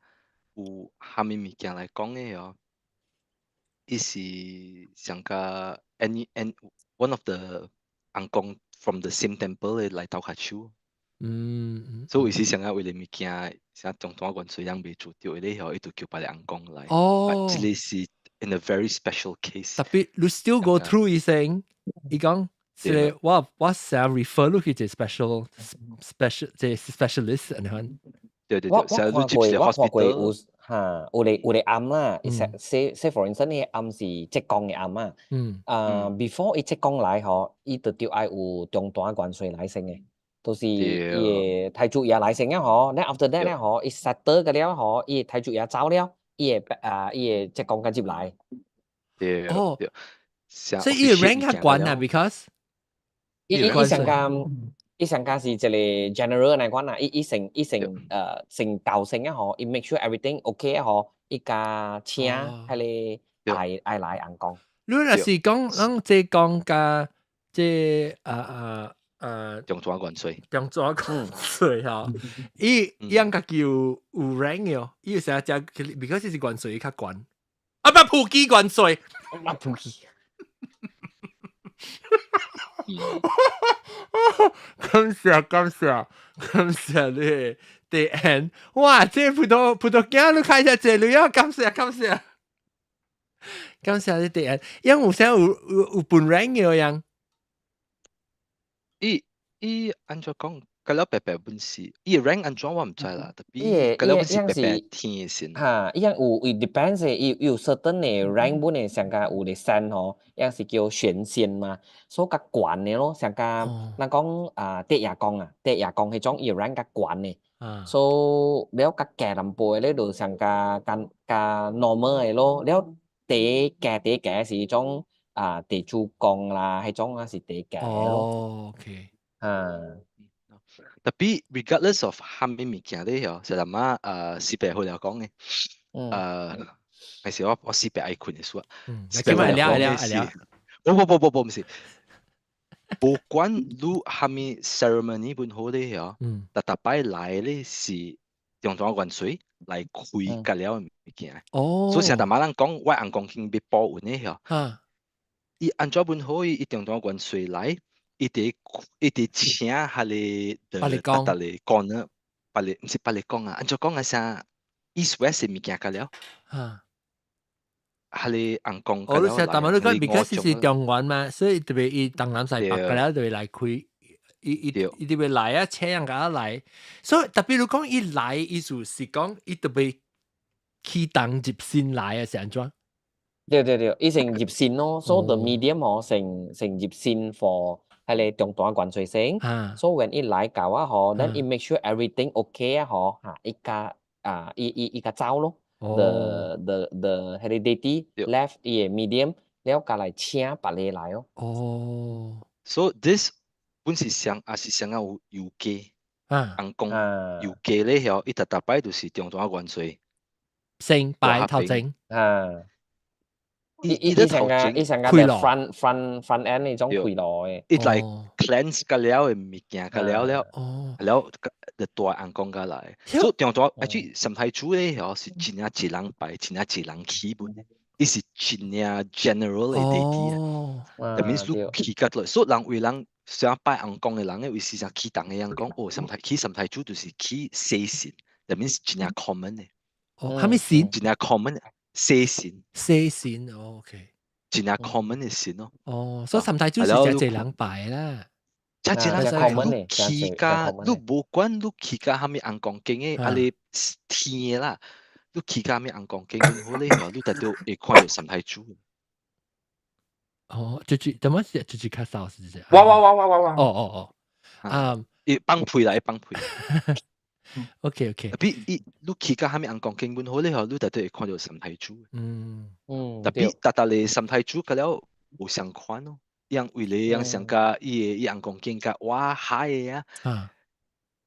有啥物物件來講的哦，伊是上個 any and one of the 尪公 from the same temple 的來鬥跤手。所以有時上個為了物件，啥中大元帥人袂做著的咧，伊就叫別个尪公來。哦。這個是 in a very special case。 Tapi 你 still go through 醫生，伊講是我成 refer 你去一個 special 這 specialist 按呢款。對對對，我看過有嚇，有個庵啦，say for instance，呢個庵是浙江的庵啊。啊，before 伊浙江來吼，伊就著愛有中大元帥來先的，就是伊的太祖爺來先啊吼。then after that 咧吼，伊 settle 個了吼，伊的太祖爺走了，伊的啊伊的浙江才入來。對。哦，所以伊的 rank 較懸啊，because 伊上加是一個 general 來講啦，伊成教先啊吼，伊 make sure everything OK 啊吼，伊加請彼個愛來尪公。你若是講咱這講加這啊啊啊中轉關稅，中轉關稅吼，伊應該叫有 rank 嘅，伊有時只，because 是關稅較懸，啊不普基關稅，啊普基。感謝感謝感謝你第 N，哇！這葡萄鏡你開下這裡啊！感謝感謝感謝你第 N，因為有啥有分 rank 嘅樣？伊伊按怎講？個了白白本是，伊 rank 按怎我毋知啦，tapi 個了本是白白天的神。哈，伊樣有，伊 depends 伊有 certain 的 rank 本的，上加有的山吼，樣是叫玄仙嘛，所以較懸的咯，上加咱講啊，德爺公啊，德爺公彼種伊 rank 較懸的，所以了較低淡薄的咧，就上加較較 normal 的咯，了第低第低是種啊地主公啦，彼種啊是第低的咯。哦，OK，啊。 Tapi regardless of 蝦米物件咧，嗬，就係嘛，四百號嚟講嘅，還是我四百愛困的書啊。嗯，叫埋聊聊聊。不不不不不，毋是，不管你蝦米 ceremony 本好咧，嗬，逐逐擺來咧是中大元帥來開個了物件。所以成日嘛人講，我尪公經欲報運的嗬，伊按怎本好，伊中大元帥來。伊伫請彼個別個逐個講呢，別個毋是別個講啊，按怎講啊啥？East West 的物件個了，彼個尪公。哦，你成日但係你講，because 是中原嘛，所以特別伊東南西北個了就會來開，伊特別來啊，請人家來，所以特別你講伊來，意思是講伊特別起動入先來啊，是按怎？對對對，伊成入線咯，所以 the medium 吼成入線 for 彼個中大元帥先，所以 when 伊來到啊吼，then 伊 make sure everything okay 啊吼，嚇伊加啊伊加走咯，the 彼個 deity left 伊個 medium，了加來請別個來哦。哦，so this 本是上也是上啊有有機，尪公有機咧曉，伊逐逐擺就是中大元帥先擺頭前啊。伊上個伊上個 front end 那種開路的，伊來 cleanse 個了的物件個了了，了就大尪公過來。所以中大 actually 三太子咧嗬是真正一人拜，真正一人起本，伊是真正 general 的 deity 啊。That means 你起個落，所以人為人想拜尪公的人咧，為時常起動的人講，哦，三太起三太子就是起西神，that means 真正 common 的。哦，啥物神？真正 common。西神，西神，OK，真正 common 的神咯。哦，所以三太子是真濟人拜啦。真濟人拜，你起家，你無管你起家啥物尪公經的，啊你天的啦，你起家啥物尪公經好咧，你特著會看著三太子。哦，就是怎麼是就是較少是這樣？哇哇哇哇哇哇！哦哦哦，啊，伊放屁啦，伊放屁。 OK。比伊你去到啥物尪公經本好咧吼，你特別會看著三太子。Tapi 逐逐個三太子甲了無相款咯，樣為咧樣上加伊的伊尪公經較哇海的啊。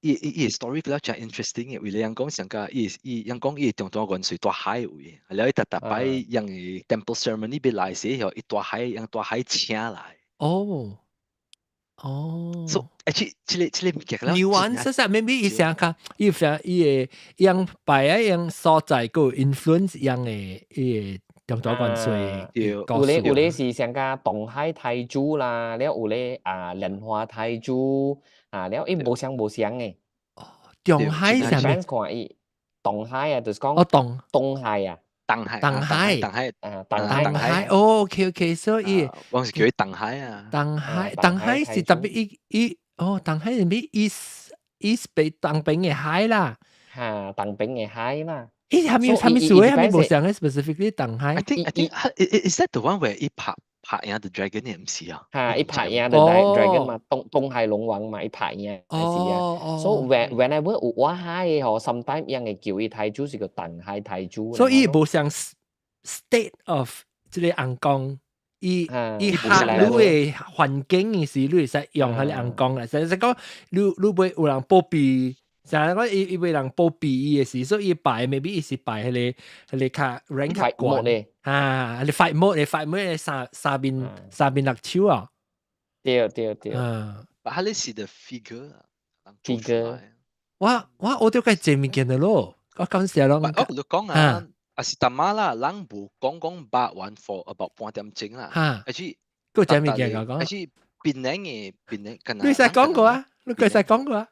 伊伊 story 比較真 interesting 嘅，為咧人講上加伊伊人講伊中大元帥蹛海位，了伊逐逐擺樣的 temple ceremony 欲來時吼，伊蹛海用蹛海請來。哦。哦， So actually 這個物件了 nuance 啊，maybe 伊想較伊想伊會用拜啊用所在個 influence 用的伊個中大元帥。有咧是上加東海太子啦，了有咧啊蓮花太子啊，了伊無相無相的。哦，東海啥物？看伊東海啊，就是講哦東東海啊。東海，東海，東海，啊，東海，東海，哦，OK OK，所以我是叫伊東海啊。東海，東海是特別伊伊，哦，東海是咩？East East 北東邊嘅海啦。嚇，東邊嘅海嘛。伊係咪係咪數嘅？係咪無相嘅 specifically 東海？I think is that the one where 伊拍拍贏 the dragon 嘅毋是啊？嚇，伊拍贏 the dragon 嘛，東東海龍王嘛，伊拍贏係是啊。所以 whenever 有挖海嘅嗬，sometimes 人會叫伊太祖是叫東海太祖。所以伊無像 state of 這個尪公，伊伊客你嘅環境嘅時，你會使用彼個尪公啦。實實講，你你袂有人保庇。就係講伊伊袂人保庇伊嘅時，所以伊拜 maybe 伊是拜彼個彼個較 rank 較懸啊，你 fight mode 你 fight mode 三三面三面六手啊。對對對。嗯，彼個是 the figure figure。我我學著較濟物件的咯，我感謝咯。我你講啊，啊是淡仔啦，人無講講肉圓 for about 半點鐘啦。嚇，而且閣濟物件講。而且檳城嘅檳城，你使講過啊？你佢使講過啊？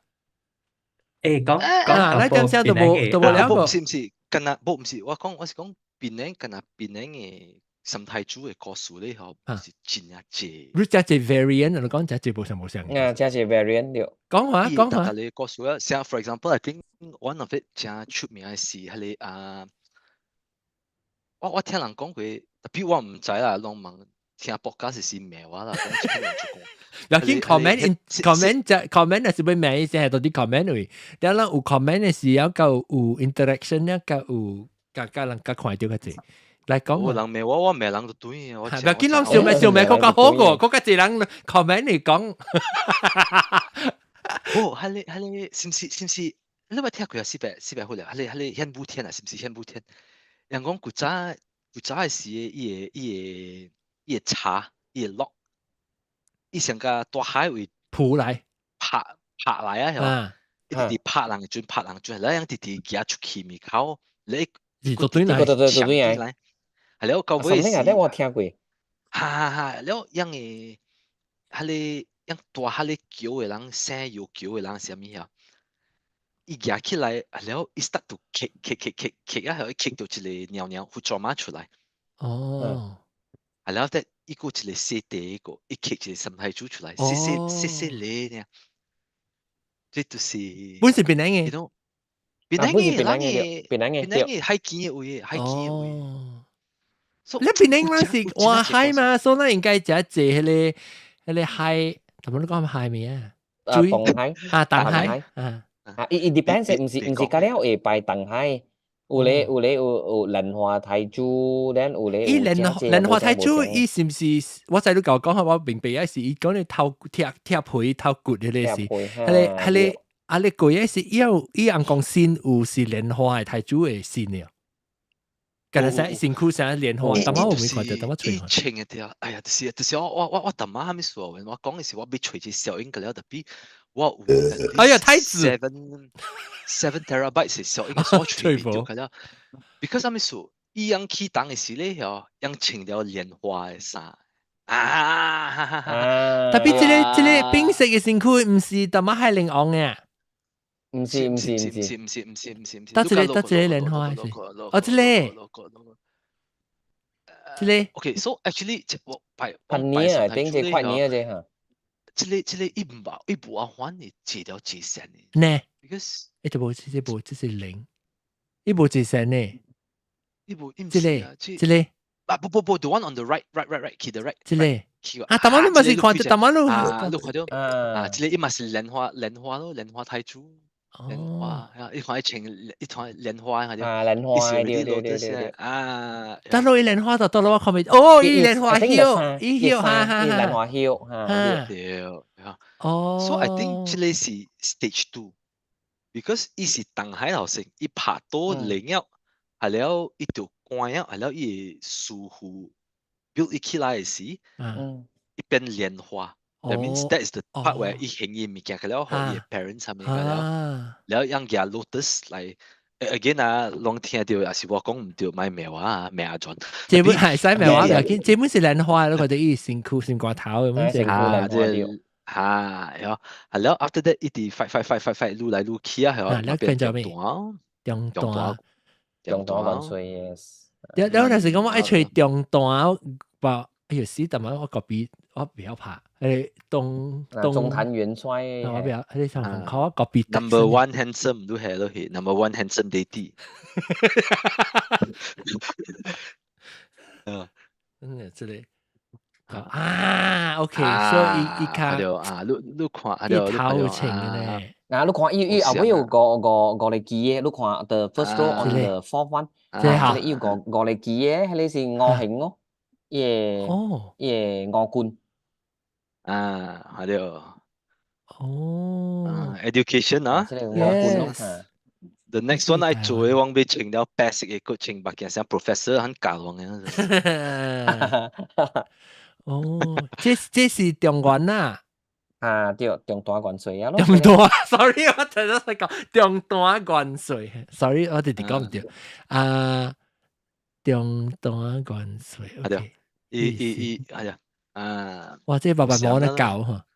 誒講啊，你點聲都無都無了過。毋是毋是，敢若無毋是，我講我是講檳城，敢若檳城嘅三太子嘅故事咧，吼，是真正濟。你真濟 variant，你講真濟無相無相。啊，真濟 variant 對。講話講話。逐個故事啊，像 for example，I think one of it 真出名嘅是彼個啊，我我聽人講過，特別我毋知啦，攏問聽博家是是罵我啦，講這個人就講。要緊 comment in comment 就 comment 是會罵意思係到啲 comment 位，但係有 comment 嘅時候夠有 interaction 咧，夠有較較人較看到較濟。來講。有人罵我，我罵人就對啊。要緊攏笑咩笑咩，更較好過，更較濟人 comment 嚟講。哦，彼個彼個是毋是是毋是？你捌聽過啊？四百四百好了，彼個彼個玄武天啊，是毋是玄武天？人講古早古早嘅時，伊個伊個伊個茶，伊個落。伊上個大海位浮來拍拍來啊，係嘛？伊直直拍人嘅陣，拍人陣，你樣直直行出去門口，你是做對來，對對對來，係了，到尾是。我聽過。哈哈哈！了，樣個，彼個樣大彼個橋嘅人，生油橋嘅人，啥物啊？伊行起來，了，伊 start to kick kick kick kick kick 啊，伊 kick 到一個尿尿糊狀馬出來。哦。係了，得伊個一個細地個，伊 kick 一個三太子出來，細細細細個爾。這就是。本是檳城嘅。檳城嘅，檳城嘅，檳城嘅，檳城嘅海墘嘅位，海墘嘅位。你檳城咱是外海嘛，所以咱應該食濟彼個彼個海，怎麼你講海名啊？啊，東海啊，東海啊，啊，伊伊 depends，毋是毋是，甲了會拜東海，有咧有咧有有蓮花太子，咱有咧。伊蓮蓮花太子，伊是毋是？我知你甲我講，我明白啊，是伊講你頭拆拆皮頭骨彼個是，彼個彼個啊，你過個是伊有伊尪公身有是蓮花的太子的身了。敢若啥身軀啥蓮花，淡仔我沒看著，淡仔揣。以前嘅對啊，哎呀，就是就是我我我我淡仔啥物事我講嘅是我欲揣這小英個了，特別我有。哎呀，太子。 7 7 terabyte 是小英所揣袂著個了，because 啥物事，伊樣起動嘅時咧，嗬，樣穿了蓮花嘅衫。啊！特別這個這個冰色嘅身軀，毋是淡仔海龍王嘅。毋是毋是毋是毋是毋是毋是毋是毋是。得這個得這個蓮花是。哦，這個。這個。 OK，so actually，我拜跨年啊，頂這跨年啊，這哈。這個這個伊毋捌伊無阿款的這條這線的。呢？Because 伊就無這無這是零，伊無這線呢。伊無，這個這個。啊不不不，the one on the right right right right，去 the right。這個。啊，淡仔你嘛是看著淡仔你。啊，你看著。啊，這個伊嘛是蓮花蓮花咯，蓮花太子。蓮花，啊！伊看伊穿，伊穿蓮花，啊，蓮花，對對對對啊！等落伊蓮花就到落我看袂，哦，伊蓮花葉，伊葉，哈哈哈，蓮花葉，哈，對，哦。 So I think 這個是 stage two，because 伊是東海頭先，伊拍倒靈了，係了伊就關了，係了伊師傅 build 起來的時，伊變蓮花。That means that is the part where 伊還伊物件，個了，予伊 parents 啥物個了，了讓舉 lotus 來，again 啊，攏聽著，也是我講毋對，莫罵我啊，罵阿轉。這本係使罵我，無要緊，這本是蓮花，你覺得伊身軀身骨頭咁樣。啊，這嚇，然後係了，after that 一直 fight fight fight fight fight，愈來愈起啊，係啊，變做咩？中中大，中大萬歲，yes。了了，若是講我愛揣中單，吧，哎呦死，但係我 copy 我不曉拍，誒東東中壇元帥，我不曉，你上考我 copy。 Number one handsome 都係都係 number one handsome daddy。嗯，嗯，這裡。啊，OK，所以伊較啊，你你看，伊頭前嘅咧。啊，你看伊伊後尾有五五五個字嘅，你看 the first row on the fourth one，這個有五五個字嘅，彼個是五行哦，伊個伊個五官。啊，係對。哦。 Education 啊。這個五官咯。 The next one 愛做嘅，我欲穿了白色嘅，閣穿目鏡，像 professor 很教我嘅。哦，這這是中原啊！啊，對，中大元帥啊咯。中大，sorry，我頭先講中大元帥，sorry，我直直講毋對。啊，中大元帥，對，伊伊伊，係啊，啊，哇，這爸爸冇得教嚇。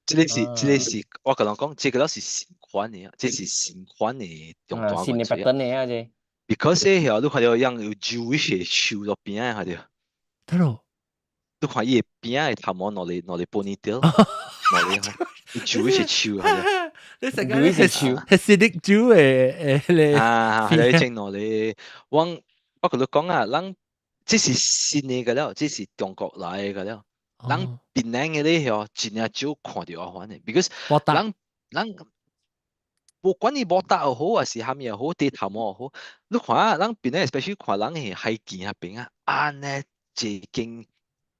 這個是，這個是，我共人講，這個是新款的，這是新款的中大元帥。新的版本的啊，這。 Because 遐你看著樣有 Jewish 的樹路邊仔，看著。得咯。你看伊的邊仔的頭毛兩个兩个 ponytail，兩个 Jewish 的樹，你成個是樹，係是啲 Jew 的誒咧。啊，係你整兩个，我我共你講啊，咱這是新的個了，這是中國來的個了。咱檳城的咧吼，真正少看著這款的，because 咱咱無管伊無搭又好，還是啥物又好，低頭毛又好，你看啊，咱檳城 especially 看人的海墘彼邊啊，按呢一間，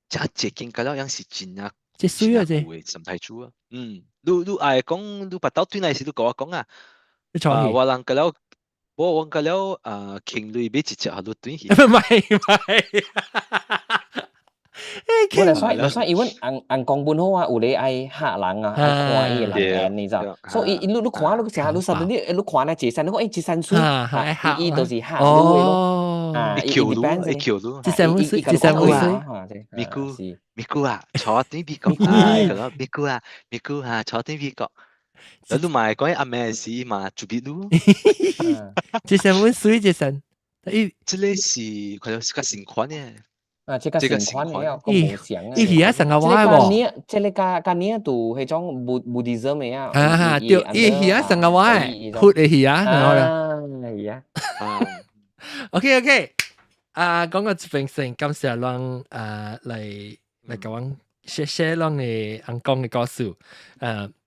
這一間個了樣是真正這水啊這三太子啊，嗯，你你愛講，你腹肚轉來時，你共我講啊，啊，我人個了，我我個了啊，傾鐳買一隻，予你轉去。唔係唔係。我就算就算，因為尪尪公本好啊，有咧愛嚇人啊，愛看伊個人緣，你知道？所以伊你你看你成日你實你你看那這山，你講欸這山水，伊伊就是嚇你的咯。啊，伊叫你，伊叫你，這山水，這山水，咪姑咪姑啊，坐對美國啊，個咪姑啊，咪姑啊，坐對美國。你嘛會講阿妹是嘛做比你？這山水，這山，伊這個是可能是較新款的。啊，這個新款的啊，閣無相啊。伊魚仔上個我無。這個加加年度彼種 Buddhism 的啊。啊，對，伊魚仔上個我的，活的魚仔，然後咧。啊，魚仔。 OK OK，啊，講到這邊先，感謝咱啊來來共阮寫寫咱的尪公的故事。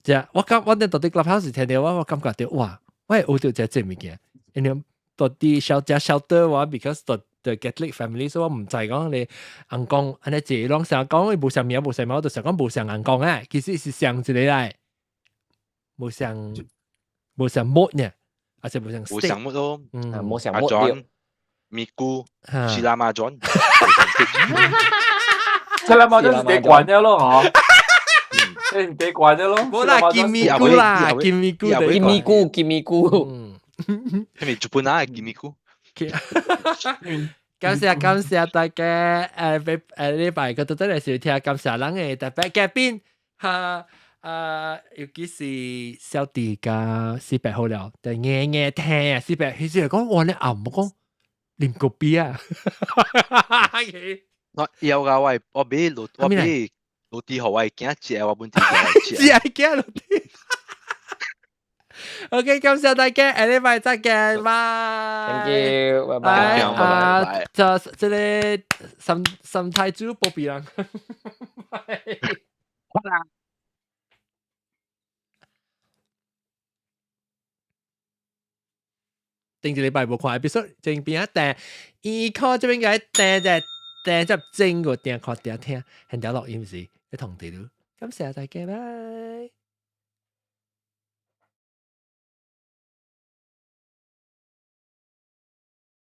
這我感我佇到底 Clubhouse 聽著我我感覺著哇，我會學著這這物件，因為到底小遮曉得我，because 到 the Catholic family，所以我毋知講你尪公按呢濟攏成日講伊無相名無相名，我就想講無相尪公啊，其實是相一個來，無相無相母呢，還是無相無相母咯，嗯，無相母對。咪姑，是喇嘛轉，是喇嘛轉是地慣咗咯，嗬。誒，地慣咗咯。無啦，金咪姑啦，金咪姑，金咪姑，金咪姑，係咪日本啊？金咪姑。感謝感謝大家誒，俾誒禮拜個到底嚟收聽，感謝咱的特別嘉賓哈，啊，尤其是小弟佮四百好了，就硬硬聽啊，四百，彼時講哇，你暗無講啉咖啡啊，我有噶，我我買落我買落地予我囝食，我本地食，只愛囝落地。OK，感謝大家，下禮拜再見，拜。 Thank you，拜拜。啊，這這個三三太子保庇人。好啦。頂一禮拜無看 episode，前邊啊訂，伊靠這邊個訂只訂只整個訂看訂聽，現在錄音時，你同地咯。感謝大家，拜。